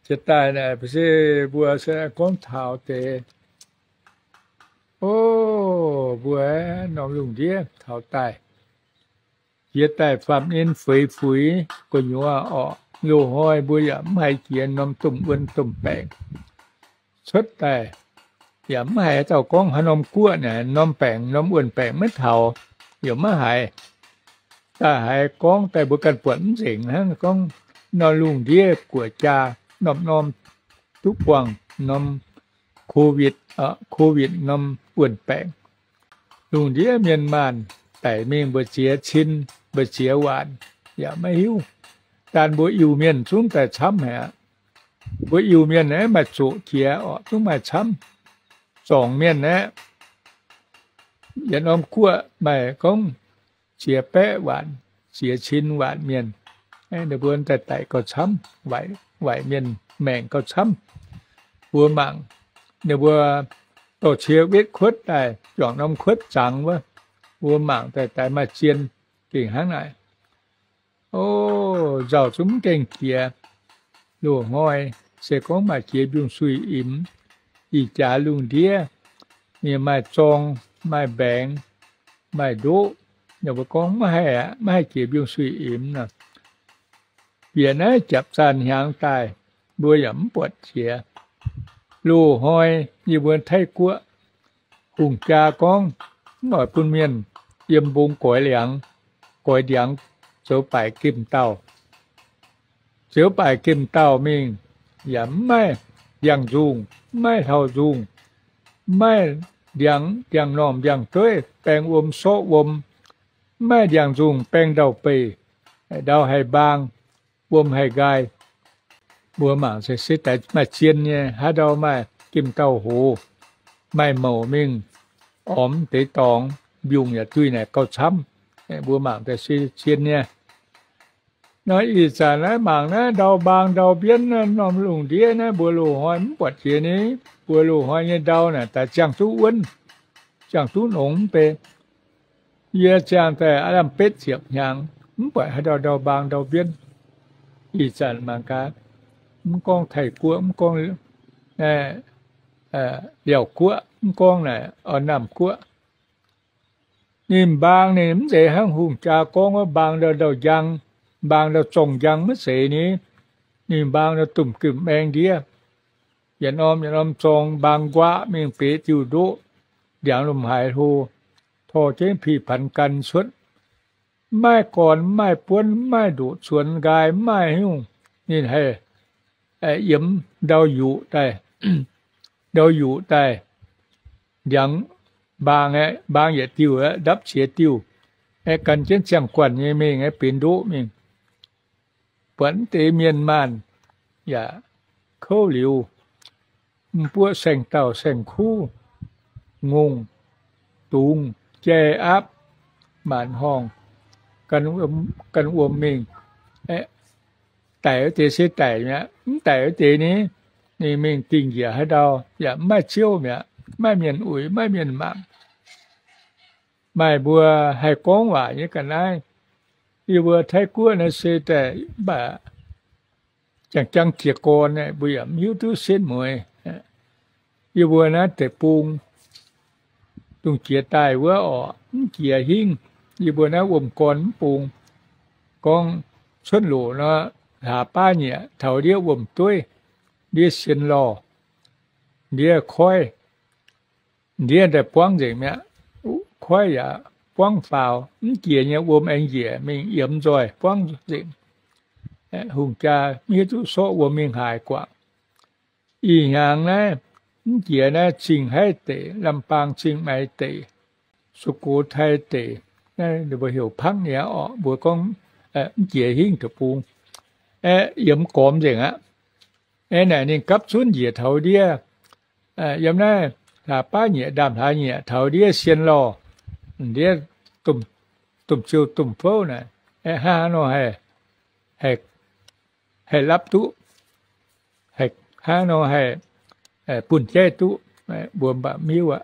jiex daaih naaic se mbuo se gorngv taux deix, o, mbuo norm lungh ndiev taux daaih, jiex daaih faam-ninh feix fuix gu'nyuoz orqc, loz-hnoi mbuo yaac mv haiz jiex norm domh wuon domh baengc cuotv daaih, yaac mv haiz dauh gorngv haaix norm guoqv naaic norm baengc norm wuonh baengc maiv taux, yaac maiv haiz. Daaih haiz gorngv daaih mbuo ganh buatc mv nzengc hnangv, gorngv norm lungh ndiev guoqv-jaa norm-norm duqv buangh norm Covid, Covid norm wuonh baengc. Lungh ndiev mienh maanh daic mingh mbu'ziex cin, mbu'ziex waanc yaac maiv hiuv. Daan mbuo Iu-Mienh zungv daaih camv haic aqv. Mbuo Iu-Mienh aeqv, maaih zoqc jiex orqc, zungv maaih camv. Zorngc mienh aeqv, yietc norm guoqv maaih gorngv ziex baeqv waanc, ziex cin waanc mienh. Ninh mbuo daaih daic gauh camv, waaic mienh maengc gauh camv. Mbuo mangc ninh mbuo dorh cie wetv kuotv daaih, juangc norm kuotv zangx wuov, mbuo mangc daaih daaih maaih zien gengh hnangv naaic. O, nzauh zungv mv gaengh jiex. Loz-hnoi se gorngv maaih jiex mbiungc-suiv imx, ih jaax lungh ndiev ninh maaih zorng, maaih mbaengx, maaih ndoqv, ninh mbuo gorngv maiv haih aqv, maiv haih jiex mbiungc-suiv imx nor. Bieqc naaiv japc zaanh hnyangx daaih, mbuo yaac mv buatc jiex. Loz-hnoi yie mbuo Taiv-Guoqv hungh jaa gorngv mv oix bun mienh yiem mbong goix liangx, goix ndiangx, zoux baaic gemh dauh. Ziouc baaic gemh dauh mingh, yaac mv maaih ndiangx-nzungh, mv maaih hlauv-nzungh, mv maaih ndiangx, ndiangx-normh ndiangx-dueiv, baeng wuom sorqv wuom, mv maaih ndiangx-nzungh baeng ndau-beih, ndau haih mbaang, wuom haih nqaai. Mbuo mangc se se daaih maaih zien nyei, haaix ndau maaih gemh dauh hoz, maaih mouc mingh ormx deix dorngx, mbiungc yaac duih naaic gauh camv. Mbuo mangc daaih se zien nyei. Nor ih zanc naaiv mangc naaiv ndau mbaang ndau mbienv naaiv norm lungh ndiev naaiv mbuo loz-hnoi mv buatc jiex ni. Mbuo loz-hnoi nyei ndau naaic daaih ziangh duqv wuonv, ziangh duqv nongx mv bei. Yie ziangh daaih aav lamh betv ziepc hnyangx mv buatc haaix ndau ndau mbaang ndau mbienv. Ih zanc mangc gaax, mv gorngv Taiv-Guoqv, mv gorngv Liauh Guoqv, mv gorngv naaic Orn-Naamh Guoqv, ninh mbaang ninh mv zeiz hnangv hungh jaa gorngv wuov mbaang ndau ndau njang, mbaang ndau zorng njang maiv zeiz ni. Ninh mbaang ndau domh gemh maeng ndiev, yietc norm yietc norm zorng mbaang nquaqv mingh beiz diuh ndoqv, ndiangx lomh haaix hlo, tor jienv pih panx gan cuotv. Maiv gorn maiv buonv, maiv ndoqc cuonx nqaai, maiv haaix nyungc. Ninh haih yiemx ndau yuqc daaih, ndau yuqc daaih, ndiangx mbaang aeqv, mbaang yietc diuh aeqv, ndapv qiex diuh aeqv, gan jienv ziangh guanh nyei mingh aeqv, benx ndoqv mingh. Buatc mv deix mienh maanh yaac kouv liuz, m'buoqv saeng-dauh saeng-kuv, ngongh, dungz, jai, aapv, maanc horngh, gan wuom mingh. Daic wuov deix se daic mi'aqv, mv daic wuov deix ni, ninh mingh dingh njiec haaix ndau yaac mv maaih ziouv mi'aqv, mv maaih mienh uix, mv maaih mienh mangc. Maaih mbuo haih gorngv waac nyei ga'naaiv. Yie mbuo Taiv-Guoqv naaiv se daaih mv baac jangx-jangx jiez gorn aeqv, mbuo yaac mv hiuv duqv setv mueiz. Yie mbuo naaiv deic-bung dongh jiex daaih wuov orqc, mv jiex hingv. Yie mbuo naaiv wuom gorn mv bung. Gorngv cuotv loc nor, hlaax baav nyieqc taux ndiev wuom-dueiv, ndiev sienx lorh, ndiev koiv, ndiev daaih buangv nzengc mi'aqv. Koiv yaac buangv faaux, mv jiex nyei wuom aengx njiec mingh yiemx nzoih buangv nzengc. Hungh jaa mv hiuv duqv sorqv wuom mingh haaix guangc. Ih hnyangx naaiv, mv jiex naaiv Zingh Haiv deic, Lambaang Zingh Maix deic, Sugotei deic, naaiv mbuo heuc Pakv Nie orqc, mbuo gorngv mv jiex hingv deic-bung, aeqv, yiem gormx nzengc aqv. Aeqv, naaic ninh gapv zunv njiec taux ndiev, yiem naaiv hlaax baav nyieqc ndaamv-hlaax nyieqc taux ndiev Sien Lauh, ndiev domh ziou domh fouv naaic, aeqv, hnangv haaix nor haih, haih lapv duqv, hnangv haaix nor haih bun jaiv duqv, mbuo mv baac mv hiuv aqv.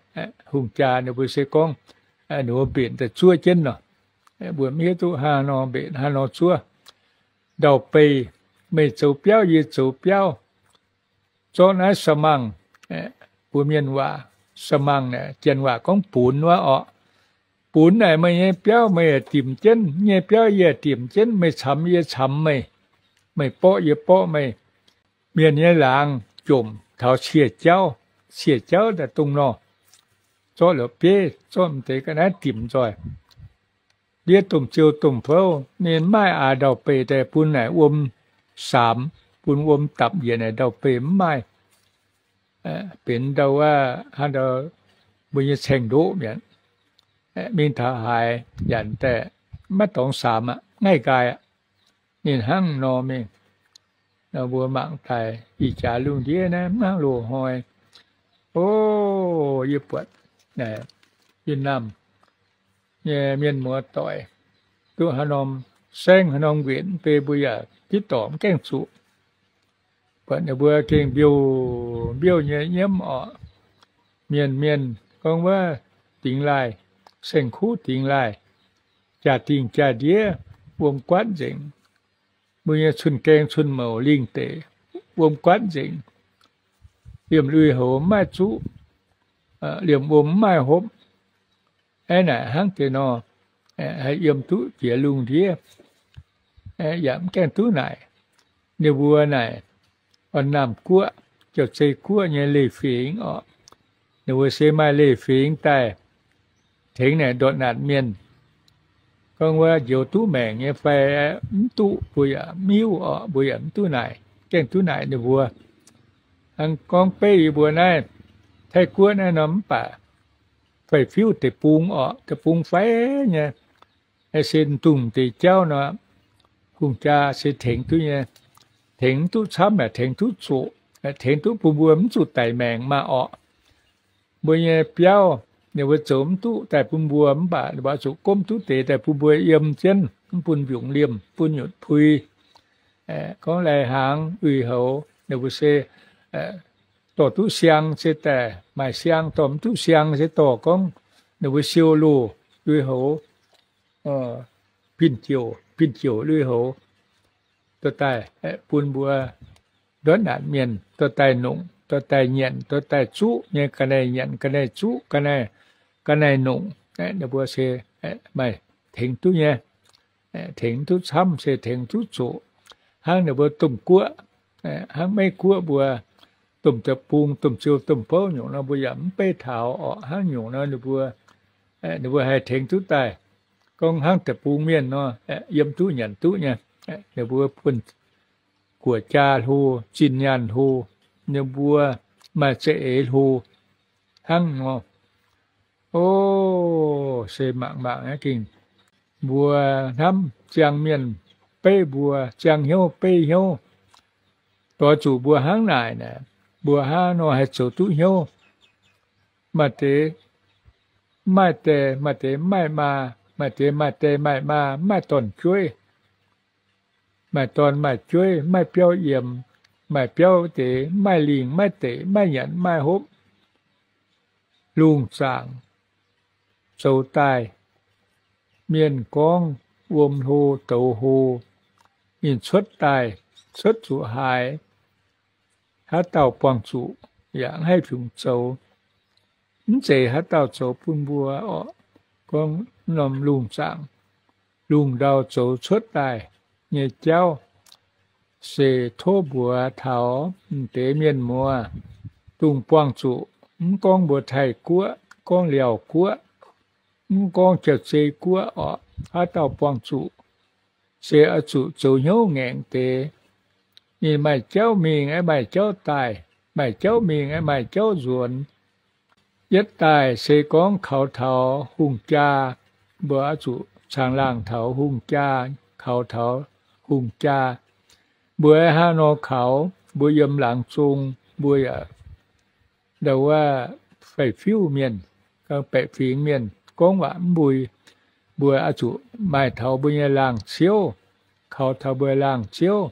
Hungh jaa ninh mbuo se gorngv, ninh mbuo mbenc daaih zuov jienv nor, mbuo mv hiuv duqv hnangv haaix nor mbenc hnangv haaix nor zuov. Ndau-beih, meih zoux biauv, yie zoux biauv, zorqv naaiv ສະໝັງ, mbuo mienh waac ສະໝັງ naaic, janx waac gorngv bunx wuov orqc. Bunx naaic, meih nyei biauv meih yaac dimc jienv, yie nyei biauv yie yaac dimc jienv, meih camx yie camx meih, meih borqv yie borqv meih. Mienh nyei laangz jomc taux cie jauv, cie jauv daaih dongh nor, zorqv la'bieiv, zorqv m'deix ga'naaiv dimc nzoih. Ndiev domh ziou domh fouv ninh maaih aax ndau-beih daaih bun naaic wuom saamx, bun wuom dapc njiec naaic ndau-beih mv maaih. Benx ndau wuov hnangv ndau mbuo nyei caeng-ndoqv mi'aqv. Mingh taux haaix yanc daaih maiv dorngx saamx aqv, ngaih nqaai aqv. Ninh hnangv nor mingh. Nor mbuo mangc daaih ih jaax lungh ndiev naaiv mv hnangv loz-hnoi. O, yie buatc Việt Nam nyei mienh muoz-doic duqv haaix norm saengv haaix norm nquenc mv bei mbuo yaac ditv dorc mv gaengh zuqc. Buatc ninh mbuo gengh mbiouh mbiouh nyei nyiemv orqc. Mienh mienh gorngv wuov dingx laaih, saeng-kuv dingx laaih, jaa-dingh jaa-ndiev wuom guaatv nzengc. Mbuo nyei cun-gaeng cun-mouc lingh deic wuom guaatv nzengc. Liemh lui-houx mv maaih zuqv, liemh wuom mv maaih hopv. Aeqv, naaic hnangv deix nor, haih yiem duqv jiex lungh ndiev, yaac mv gaengh duqv naaic. Ninh mbuo naaic, Orn-Naamh Guoqv, Jauv-Zei Guoqv nyei leiz-fingx orqc. Ninh mbuo se maaih leiz-fingx daaih tengx naaic ndortv naatc mienh. Gorngv wuov njoux duqv maengc nyei fai mv duqv, mbuo yaac mv hiuv orqc, mbuo yaac mv duqv naaic, gaengh duqv naaic ninh mbuo. Hnangv gorngv beiv yie mbuo naaiv Taiv Guoqv naaiv nor mv baac fai fiuv deic-bung orqc, deic-bung fai nyei, se dungh deix jauv nor, hungh jaa se tengx duqv nyei, tengx mv duqv camv yaac tengx duqv zoqc, tengx duqv bun mbuo mv zuqc daic maengc maah orqc. Mbuo nyei biauv ninh mbuo zoux mv duqv daaih bun mbuo mv baac ninh mbuo zuqc gomv duqv deix daaih bun mbuo yiem jienv, mv bun mbiungc liemh, bun nyutc pui. Gorngv lai-hnaangx lui-houx ninh mbuo se dorh duqv siang se daaih maaih siang, dorh mv duqv siang se dorh gorngv ninh mbuo siou loz lui-houx, pin jouc, pin jouc lui-houx dorh daaih bun mbuo ndortv naatc mienh dorh daaih nongc, dorh daaih nyanc, dorh daaih zuqv nyei, ga'naaiv nyanc, ga'naaiv zuqv, ga'naaiv nongc. Ninh mbuo se maaih tengx duqv nyei, tengx duqv camv se tengx duqv zoqc. Hnangv ninh mbuo domh guoqv, hnangv Meiv Guoqv mbuo, domh deic-bung, domh ziou, domh bouv nyungc nor mbuo yaac mv beiv taux orqc. Hnangv nyungc nor ninh mbuo, ninh mbuo haih tengx duqv daaih. Gorngv hnangv deic-bung mienh nor, yiem duqv nyanc duqv nyei. Ninh mbuo buonv guoqv jaa hlo, zinh nyaanh hlo, ninh mbuo maaih za'eix hlo hnangv nor. O, se mangc mangc aqv, gengh mbuo hnamv ziangh mienh beiv mbuo, ziangh hnyouv beiv hnyouv, doix zuqc mbuo hnangv naaic naaic, mbuo hnangv nor haih zoux duqv hnyouv. Maaih deix maaih die, maaih deix maaih maa, maaih deix maaih die maaih maa, maaih dorn-jueiv. Maaih dorn maaih jueiv, maaih biauv yiemx, maaih biauv deix, maaih lingh maaih deic, maaih nyanc maaih hopv. Lungh zaangc zoux daaih, mienh gorngv wuom hlo douz hlo, ninh cuotv daaih, cuotv zuqc haaix, haaix dauh buangh zuqc yaac mv haih fungx zoux. Mv zeiz haaix dauh zoux bun mbuo orqc. Gorngv norm lungh zaangc, lungh ndau zoux cuotv daaih nyei jauv se tov mbuox taux m'deix mienh muoz, dongh buangh zuqc, mv gorngv mbuo Taiv Guoqv, gorngv Liauh Guoqv, mv gorngv Jauv-Zei Guoqv orqc, haaix dauh buangh zuqc se oix zuqc zoux hnyouv ngaengc deix. Ninh maaih jauv mingh, maaih jauv daaih. maaih jauv mingh, maaih jauv nzuonx. Yietv daaih se gorngv kaux taux hungh jaa, mbuo oix zuqc caangh laangh taux hungh jaa, kaux taux hungh jaa. Mbuo hnangv nor kaux, mbuo yiem laangz zong, mbuo yaac ndau wuov faix-fiuv mienh, baeqc fingx mienh gorngv waac mv mbui. Mbuo oix zuqc maaih taux mbuo nyei laangh ziouv, kaux taux mbuo laangh ziouv,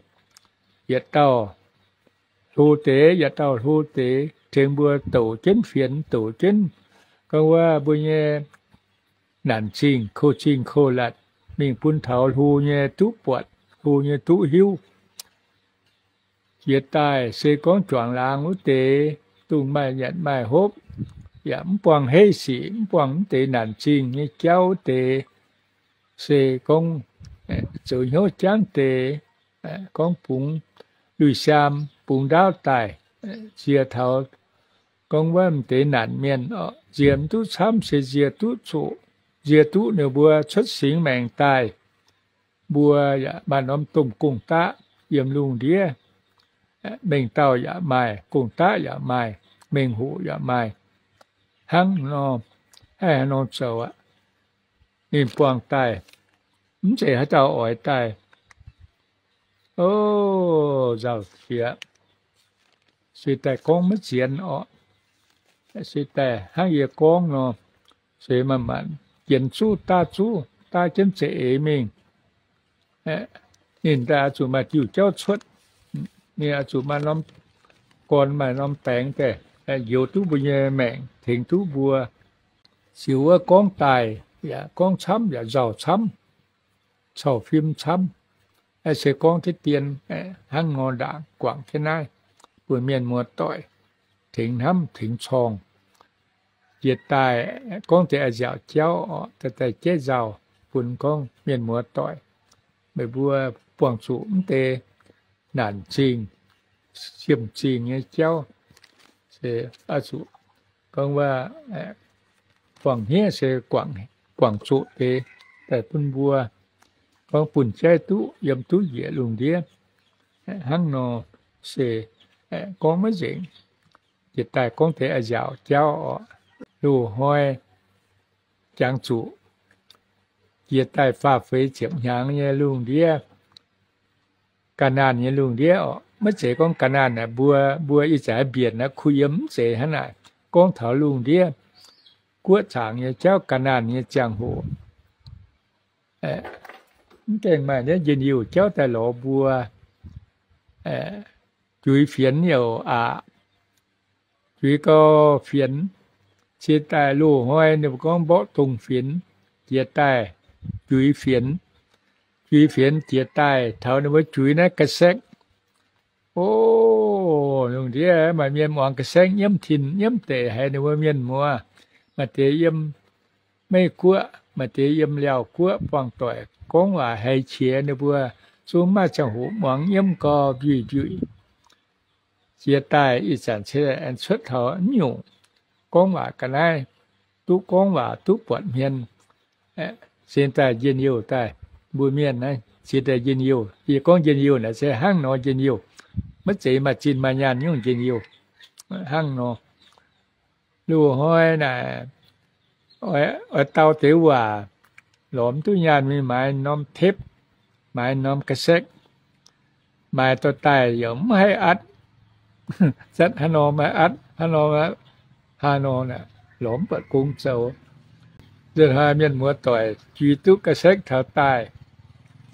yietc dauh hlo deix, yietc dauh hlo deix, tengx mbuo douc jienv fienx, douc jienv gorngv wuov mbuo nyei naanc zingh, kouv zingh kouv latc, mingh bun taux hlo nyei duqv buatc, hlo nyei duqv hiuv. Jiex daaih se gorngv juangc laangz wuov deix, dongh maaih nyanc maaih hopv, yaac mv buangh heiv sic, mv buangh mv deix naanc zingh nyei jauv wuov deix, se gorngv zoux hnyouv jangv deix, gorngv bungx lui-siaam, bungx ndaauv daaih, nzie taux gorngv wuov m'deix naanc mienh, nzie mv duqv camv se nzie duqv zoqc, nzie duqv ninh mbuo cuotv singx maengc daaih. Mbuo yaac maaih norm domh gong-daqv yiem lungh ndiev. Mengh dauh yaac maaih, gong-daqv yaac maaih, mengh hoc yaac maaih. Hnangv nor, haih haaix nor zoux aqv. Ninh buangh daaih, mv zeiz haaix dauh oix daaih. O, nzauh qiex. Se daaih gorngv maiv zienx orqc. Se daaih hnangv yie gorngv nor, se manc-manc jienx zuqv daav zuqv, daav jienv za'eix mingh. Ninh daaih oix zuqc maaih diuh jauv cuotv. Ninh oix zuqc maaih norm gorn, maaih norm baengx daaih njoux duqv mbuo nyei maengc, tengx duqv mbuo. Ziux wuov gorngv daaih yaac gorngv camv yaac nzauh camv, cau fim camv. Se gorngv deix dien hnangv nor ndaangc guangc jienv naaiv bun mienh muoz-doic tengx hnamv tengx corng. Jiex daaih gorngv deix a'nziaauc jauv orqc, daaih daaih jaiv nzauh bun gorngv mienh muoz-doic, meih mbuo buangh zuqc mv deix naanc zingh, siemv zingh nyei jauv, se oix zuqc gorngv wuov buangh hniev se guangc zuqc deix daaih bun mbuo, gorngv bun jaiv duqv yiem duqv njiec lungh ndiev. Hnangv nor se gorngv maiv nzengc. Jiex daaih gorngv deix a'nziaauc jauv orqc, loz-hnoi jangx zuqc jiex daaih faah feix ziepc hnyangx nyei lungh ndiev, ga'naanh nyei lungh ndiev orqc. Maiv zeiz gorngv ga'naanh naaic mbuo, mbuo ih zanc mbienc naaiv kuh yiem, mv zeiz hnangv naaic. Gorngv taux lungh ndiev guoqv zaangc nyei jauv, ga'naanh nyei ziangh hoc, mv gaengh maaih naaiv njien-youh jauv daaih lorz mbuo. Juix fienx youc aqc. Juix gau fienx, cie daaih loz-hnoi ninh mbuo gorngv mborqv dongh fienx, jiex daaih juix fienx. Juix fienx jiex daaih taux ninh mbuo juix naaiv ga'saeqv. O, lungh ndiev maaih mienh muangx ga'saeqv nyiemv tin nyiemv deic haiz ninh mbuo mienh muoz. Maaih deix yiem Meiv Guoqv, maaih deix yiem Liaauc Guoqv buangh doic gorngv waac haiz qiex ninh mbuo zungv maaih ziangh hoc muangx nyiemv gau mbiuic mbiuic. Jiex daaih ih zanc se aengx cuotv taux mv nyungc gorngv waac ga'naaiv, duqv gorngv waac duqv buatc hmien, ziex daaih njien-youh daaih. Mbuo mienh naaiv ziex daaih njien-youh. Yie gorngv njien-youh naaic se hnangv nor njien-youh, maiv zeiz maaih zinh maaih nyaanh nyungc njien-youh. Hnangv nor, loz-hnoi naaic oix dau deix waac, lorz mv duqv nyaanh mingh maaiz norm tepv, maaiz norm ga'saeqv, maaiz dorh daaih yaac mv haih atv. Zatv hnangv nor maaih atv hnangv nor, hnangv nor lorz mv buatc gong zoux. Nzunc hnoi mienh muoz-doic juix duqv ga'saeqv taux daaih,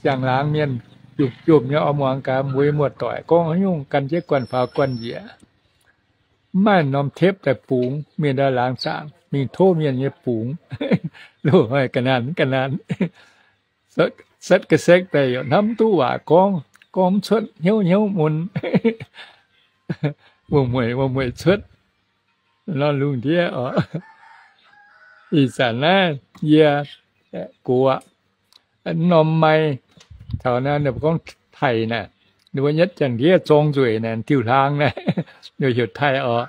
ziangh laangz mienh jomc jomc nyei oix muangx gaax mbuo nyei muoz-doic gorngv haaix nyungc gan jienv guanh faaux guanh njiec. Mv maaih norm tepv daaih bungx, mienh ndau laangz zaangc mingh tov mienh nyei bungx. Loz-hnoi ga'naanh ga'naanh, zatv ga'saeqv daaih yaac hnamv mv duqv waac gorngv, gorngv mv cuotv, hnyouv hnyouv mun, wuom-mueic wuom-mueic cuotv nor lungh ndiev oc. Ih zanc naaiv yie gox aqv, norm mai taux naaiv ninh mbuo gorngv Taiv naaiv, ninh mbuo nyetv jangx ndiev zorng nzueic naaiv diuh hlaang naaiv, ninh mbuo heuc Taiv oc.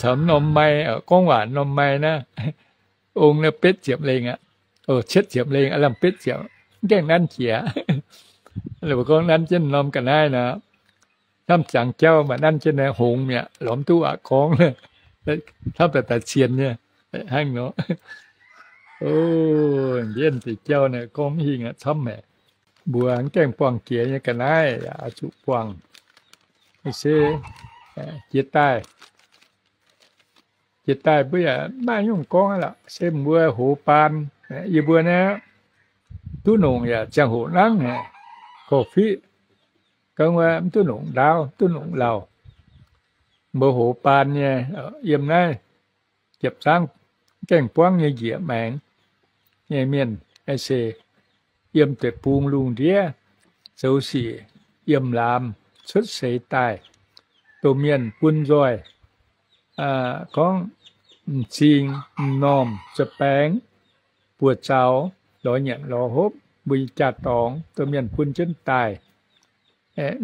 Caux norm mai, gorngv waac norm mai naaiv, ong naaiv betv ziepc lengh aqv, cietv ziepc lengh aqv, lamh betv ziepc, mv gaengh nanv jiex. Ninh mbuo gorngv nanv jienv norm ga'naaiv nor, Hnamv ziangx jauv maaih nanv jienv naaiv hngongx mi'aqv, lorz mv duqv aqc gorngv. Hnamv daaih daaih cien nyei hnangv nor. O, mbienv deix jauv naaiv gorngv mv hingh aqv, camv haic. Mbuo mv gaengh buangh jiex nyei ga'naaiv yaac oix zuqc buangh. Se jiex daaih, jiex daaih mbuo yaac maiv nyungc gorngv aqv lorqc. Se mbuo hoz baan, yie mbuo naaiv duqv nongc yaac ziangh hoc nangv, korv-fiqv, gorngv wuov mv duqv nongc ndaauv, duqv nongc lauh. Mbuo hoz baan nyei, yiem naaiv jiepc zaangv gaengh buangv nyei njiec maengx nyei mienh, se yiem deic-bung lungh ndiev zoux sic yiem laamz cuotv seix daaih, domh mienh bun nzoih, gorngv m'zing m'normh za'baengx buoz-zaux lorz nyanc lorz hopv mbuo nyei jaa-dorngx, domh mienh bun jienv daaih.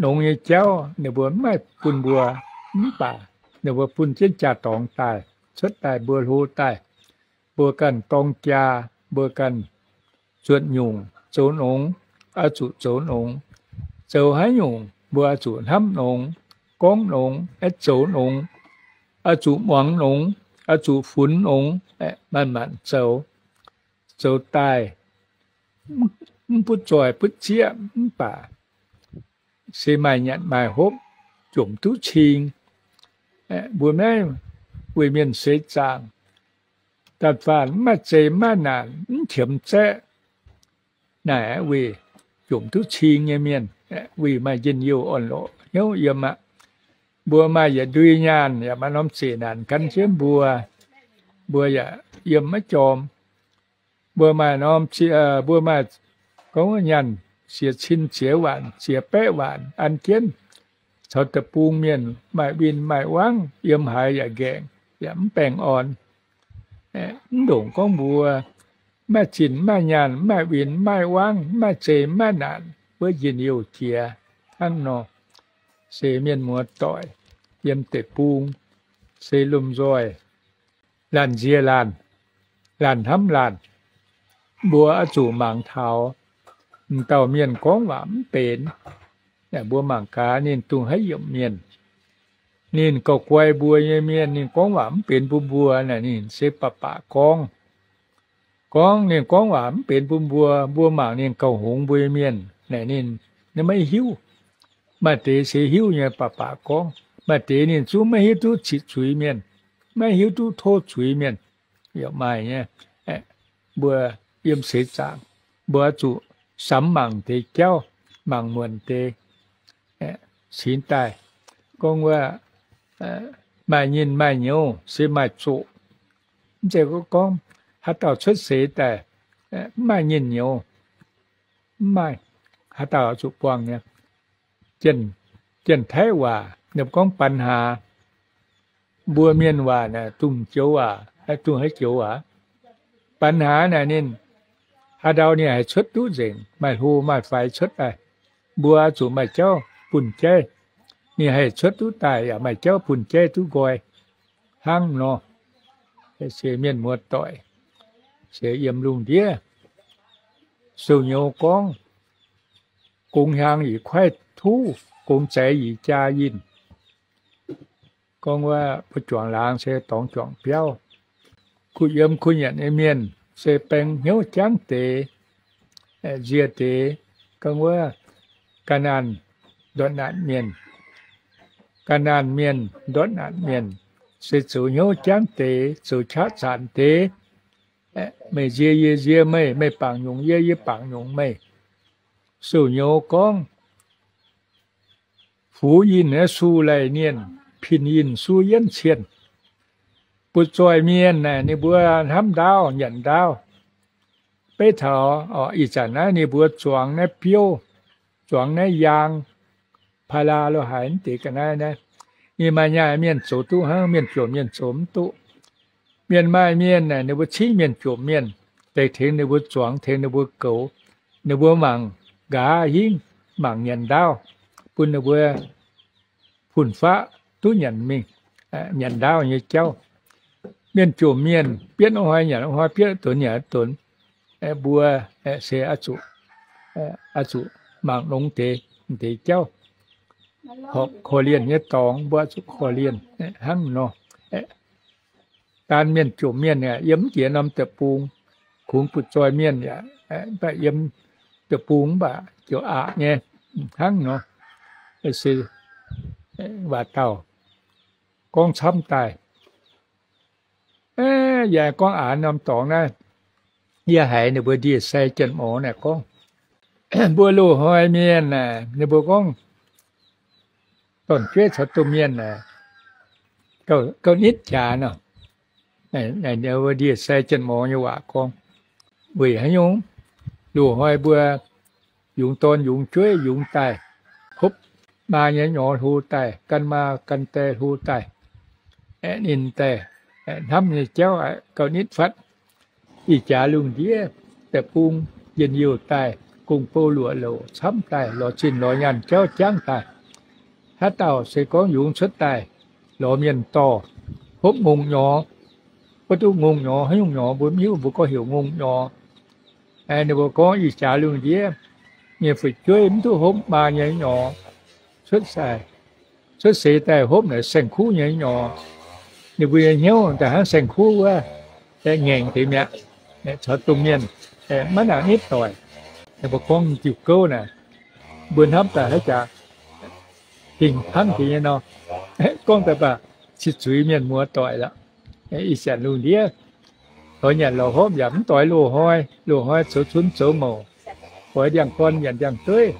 Nongx nyei jauv ninh mbuo mv maaih bun mbuo, mv baac ninh mbuo bun jienv jaa-dorngx daaih, cuotv daaih mbuo hlo daaih, mbuo ganh dorng jaa, mbuo ganh zuotc nyungc zoux nongx, oix zuqc zoux nongx. Zoux haaix nyungc mbuo oix zuqc hnamv nongx, gorngv nongx, aeqv, zoux nongx, oix zuqc muangx nongx, oix zuqc funx nongx, manc-manc zoux. Zoux daaih mv butv zoih butv zieqv mv baac se maaih nyanc maaih hopv, jomc duqv cing. Mbuo maiv weic mienh seix zaangc, da'faanh mv maaih zeih mv maaih naanc, mv qiemx zaeqv. Naaic weic jomc duqv cing nyei mienh, weic maaih njien-youh orn-lorqc hnyouv yiem aqv. Mbuo maaih yietc ndui nyaanh yaac maaih norm zeqc naanc gan jienv mbuo, mbuo yaac yiem maiv jorm. Mbuo maaih norm, mbuo maaih gorngv nyaanh ziex cin ziex waanc ziex baeqv waanc an jienv caux deic-bung mienh maaih win maaih wangv, yiem haaix yaac nqaengc, yaac mv baengh orn. Mv ndongc gorngv mbuo maaih zinh maaih nyaanh, maaih win maaih wangv, maaih zeih maaih naanc, wuov njien-youh jiex hnangv nor. Se mienh muoz-doic yiem deic-bung, se lomh nzoih laanh nzie laanh, laanh hnamv laanh. Mbuo oix zuqc mangc taux m'dauh mienh gorngv waac mv benx, mbuo mangc gaax ninh dongh haaix yiemc mienh. Ninh gauh guai mbuo nyei mienh, ninh gorngv waac mv benx bun mbuo naaic, ninh se baac baac gorngv. Gorngv ninh gorngv waac mv benx bun mbuo, mbuo mangc ninh gauh hngongx mbuo nyei mienh naaic, ninh maiv hiuv. Maaih deix se hiuv nyei baac baac gorngv, maaih deix ninh zungv maiv hiuv duqv citv zuiz mienh, maiv hiuv duqv tov zuiz mienh. Yaac maaih nyei. Mbuo yiem seix zaangc, mbuo oix zuqc samx mangc deix jauv, mangc muonc deix cingx daaih. Gorngv wuov maaih nyinh maaih nyouz se maaih zoqc. Mv zeiz gorngv haaix dauh cuotv seix daaih mv maaih nyinh nyouz, mv maaih. Haaix dauh zuqc buangh nyei. Janx-Taiv waac ninh gorngv ปัญหา. Mbuo mienh waac naaic dongh joux waac, dongh haaix joux waac. ปัญหา naaic ninh haaix ndau ninh haih cuotv duqv nzengc, maaih hlo maaih faix cuotv daaih. Mbuo zuqc maaih jauv bun jaiv. Ninh haih cuotv duqv daaih yaac maaih jauv bun jaiv duqv nqoi hnangv nor. Se mienh muoz-doic, se yiem lungh ndiev sou-nyouz gorngv, gongx hiaang ih kuaaiv tuv, gongx zaix ih jaa yinh. Gorngv wuov mbuo juangc laangz se dorngx juangc biauv. Kuh yiem kuh nyanc nyei mienh se baeng hnyouv jangv deix, nzie deix. Gorngv wuov ga'naanh ndortv naanc mienh, ga'naanh mienh ndortv naanc mienh se zoux hnyouv jangv deix, zoux qaqv zanc deix. Meih nzie yie nzie meih, meih bangc nyungc yie, yie bangc nyungc meih. Sou-nyouz gorngv, fuv yinh naaiv su laih nienh, pin yinh suv yienv cien. Butv zoih mienh naaic ninh mbuo hnamv ndaauv nyanc ndaauv. Beiv taux ih zanc naaiv ninh mbuo zuangx naaiv biouv, zuangx naaiv yaang, พารา lo haaix deix ga'naaiv naaiv, ninh maaih nyaai mienh zoux duqv hnangv, mienh jomc mienh zoux mv duqv. Mienh maaih mienh naaic ninh mbuo cingv mienh jomc mienh, deix tengx ninh mbuo zuangx, tengx ninh mbuo goux. Ninh mbuo mangc nqa'haav hingv, mangc nyanc ndaauv, bun ninh mbuo fun-faqv duqv nyanc mingh, nyanc ndaauv nyei jauv. Mienh jomc mienh, bietv hnoi nyanc hnoi, bietv donx nyanc donx. Mbuo se oix zuqc, oix zuqc mangc longx deix, deix jauv. horpc korv-lienh nyei dorngx, mbuo zuqc korv-lienh hnangv nor. Daan mienh jomc mienh yaac yiem mv jiex norm deic-bung, kungx butv-zoih mienh yaac, mv baac yiem deic-bung mv baac ziouc aqc nyei hnangv nor. Se waac dauh gorngv camv daaih. Yaac gorngv aqc norm dorngx naaiv, yie haiz ninh mbuo ndie-sai janx-morz naaic gorngv, mbuo loz-hnoi mienh naaic, ninh mbuo gorngv dorn-jueiv caux domh mienh naaic gauh nitv jaax nor. Ndie-sai janx-morz nyei waac gorngv, weic haaix nyungc loz-hnoi mbuo yungz dorn yungz jueiv yungz daaih, hopv maa nyei nyorx hlo daaih, gan maa gan die hlo daaih, ninh daaih hnamv nyei jauv gauh nitv fatv. Ih jaax lungh ndiev deic-bung njien-youh daaih, gong-bou luoqc louc camv daaih, lorz zinh lorz nyaanh jauv jangv daaih. Haaix dauh se gorngv yungz cuotv daaih lorz mienh dorh, hopv ngongh nyorx, maiv duqv ngongh nyorx, haaix nyungc nyorx mbuo mv hiuv, mbuo gorngv heuc ngongh nyorx. Ninh mbuo gorngv ih jaax lungh ndiev mienh fu'jueiv mv duqv hopv maa nyei nyorx, cuotv seix daaih hopv naaic saeng-kuv nyei nyorx. Ninh mbuo nyei hnyouv daaih hnangv saeng-kuv wuov, ngaengc deix mi'aqv, caux domh mienh maiv nangc nitv doic. Ninh mbuo gorngv diuh gouv naaic, mbuo hnamv daaih haaix jaax hingh hnangv deix nyei nor. Gorngv daaih mv baac cih zuiz mienh muoz-doic lorqc. Ih zanc lungh ndiev lorz nyanc lorz hopv yaac mv doix loz-hnoi. Loz-hnoi zoux cunv zoux mouc, oix ndiangx-gorn nyanc ndiangx-dueiv,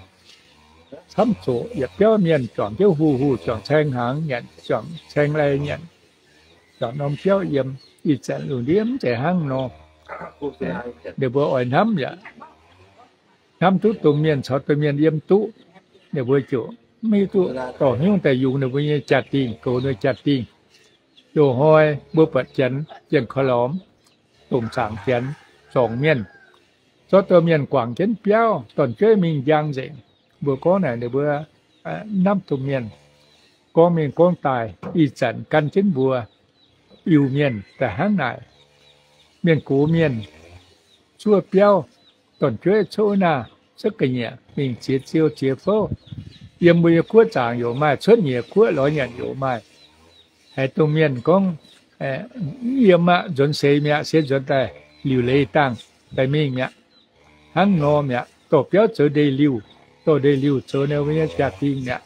camv zoqc yietc biauv mienh juangc jienv huh huh, juangc caeng hnaangx nyanc, juangc caeng lai nyanc, juangc norm biauv yiem. Ih zanc lungh ndiev mv zeiz hnangv nor. Ninh mbuo oix hnamv yaac hnamv duqv domh mienh caux domh mienh yiem duqv, ninh mbuo ziouc mv hiuv duqv dorh hnyouv daaih yungz ninh mbuo nyei jaa-dingh, goux ninh jaa-dingh. Loz-hnoi mbuo buatc janx, janx-korv-lormx, domh zaangc janx, zorngc mienh, zorqv domh mienh guangc jienv biauv, dorn-jueiv mingh njang nzengc. Mbuo gorngv naaic ninh mbuo hnamv domh mienh, gorngv mingh gorngv daaih. Ih zanc gan jienv mbuo Iu-Mienh daaih hnangv naaic. Mienh gox mienh zuov biauv, dorn-jueiv cuotv wuov naah, cuotv ga'nyiec mingh ziex ziou ziex fouv. Yiem mbuo nyei guoqv zaangc yaac maaih, cuotv nyiex guoqv lorz nyanc yaac maaih. Haiz domh mienh gorngv, yiem aqv, nzuonx seix mi'aqv, se nzuonx daaih liuc leiz dangh daaih mingh mi'aqv. Hnangv nor mi'aqv, dorh biauv zoux ndeic-liuh, dorh ndeic-liuh zoux ninh mbuo nyei jaa-dingh mi'aqv.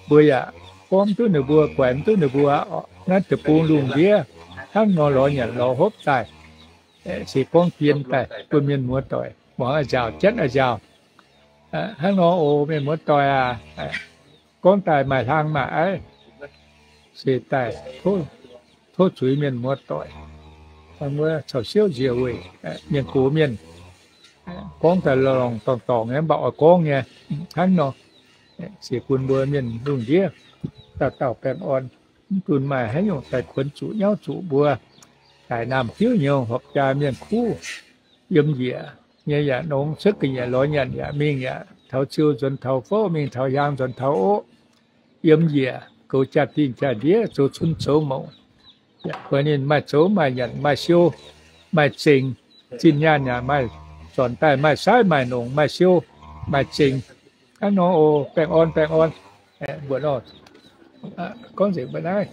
Mbuo yaac gorngv mv duqv ninh mbuo, guaix mv duqv ninh mbuo. Naaiv deic-bung lungh ndiev hnangv nor lorz nyanc lorz hopv daaih, se gorngv dien daaih bun mienh muoz-doic muangx a'nziaauc jatv a'nziaauc. Hnangv nor oc, mienh muoz-doic aac, gorngv daaih maaih hlang maaih aiv, se daaih tov zuiz mienh muoz-doic, wuov caux siouv nziex weic mienh gox mienh. Gorngv daaih lorngh dorngc dorngc nyei, mv baac oix gorngv nyei. Hnangv nor, se bun mbuo mienh lungh ndiev dauh dauh baengh orn, mv gunv maaih haaix nyungc daaih kuonx zuqc nyauv zuqc mbuo. Daic naamh diuv nyouz horpc jaa mienh kuv, yiem njiec nyei yaac nongx, cuotv ga'nyiec lorz nyanc yaac mingh, yaac taux ziou nzuonx taux fouv, mingh taux hiaang nzuonx taux oqv. Yiem njiec goux jaa-dingh jaa-ndiev, zoux cunv zoux mouc. Yaac buatc ninh maaih zoux maaih nyanc, maaih siou, maaih zengx, zinh nyaanh yaac maaih, zornc daaih maaih saaiv maaih nongc, maaih siou, maaih zengx. Hnangv nor oc, baengh orn, baengh orn. Mbuo nor gorngv nzengc mbuo naaiv.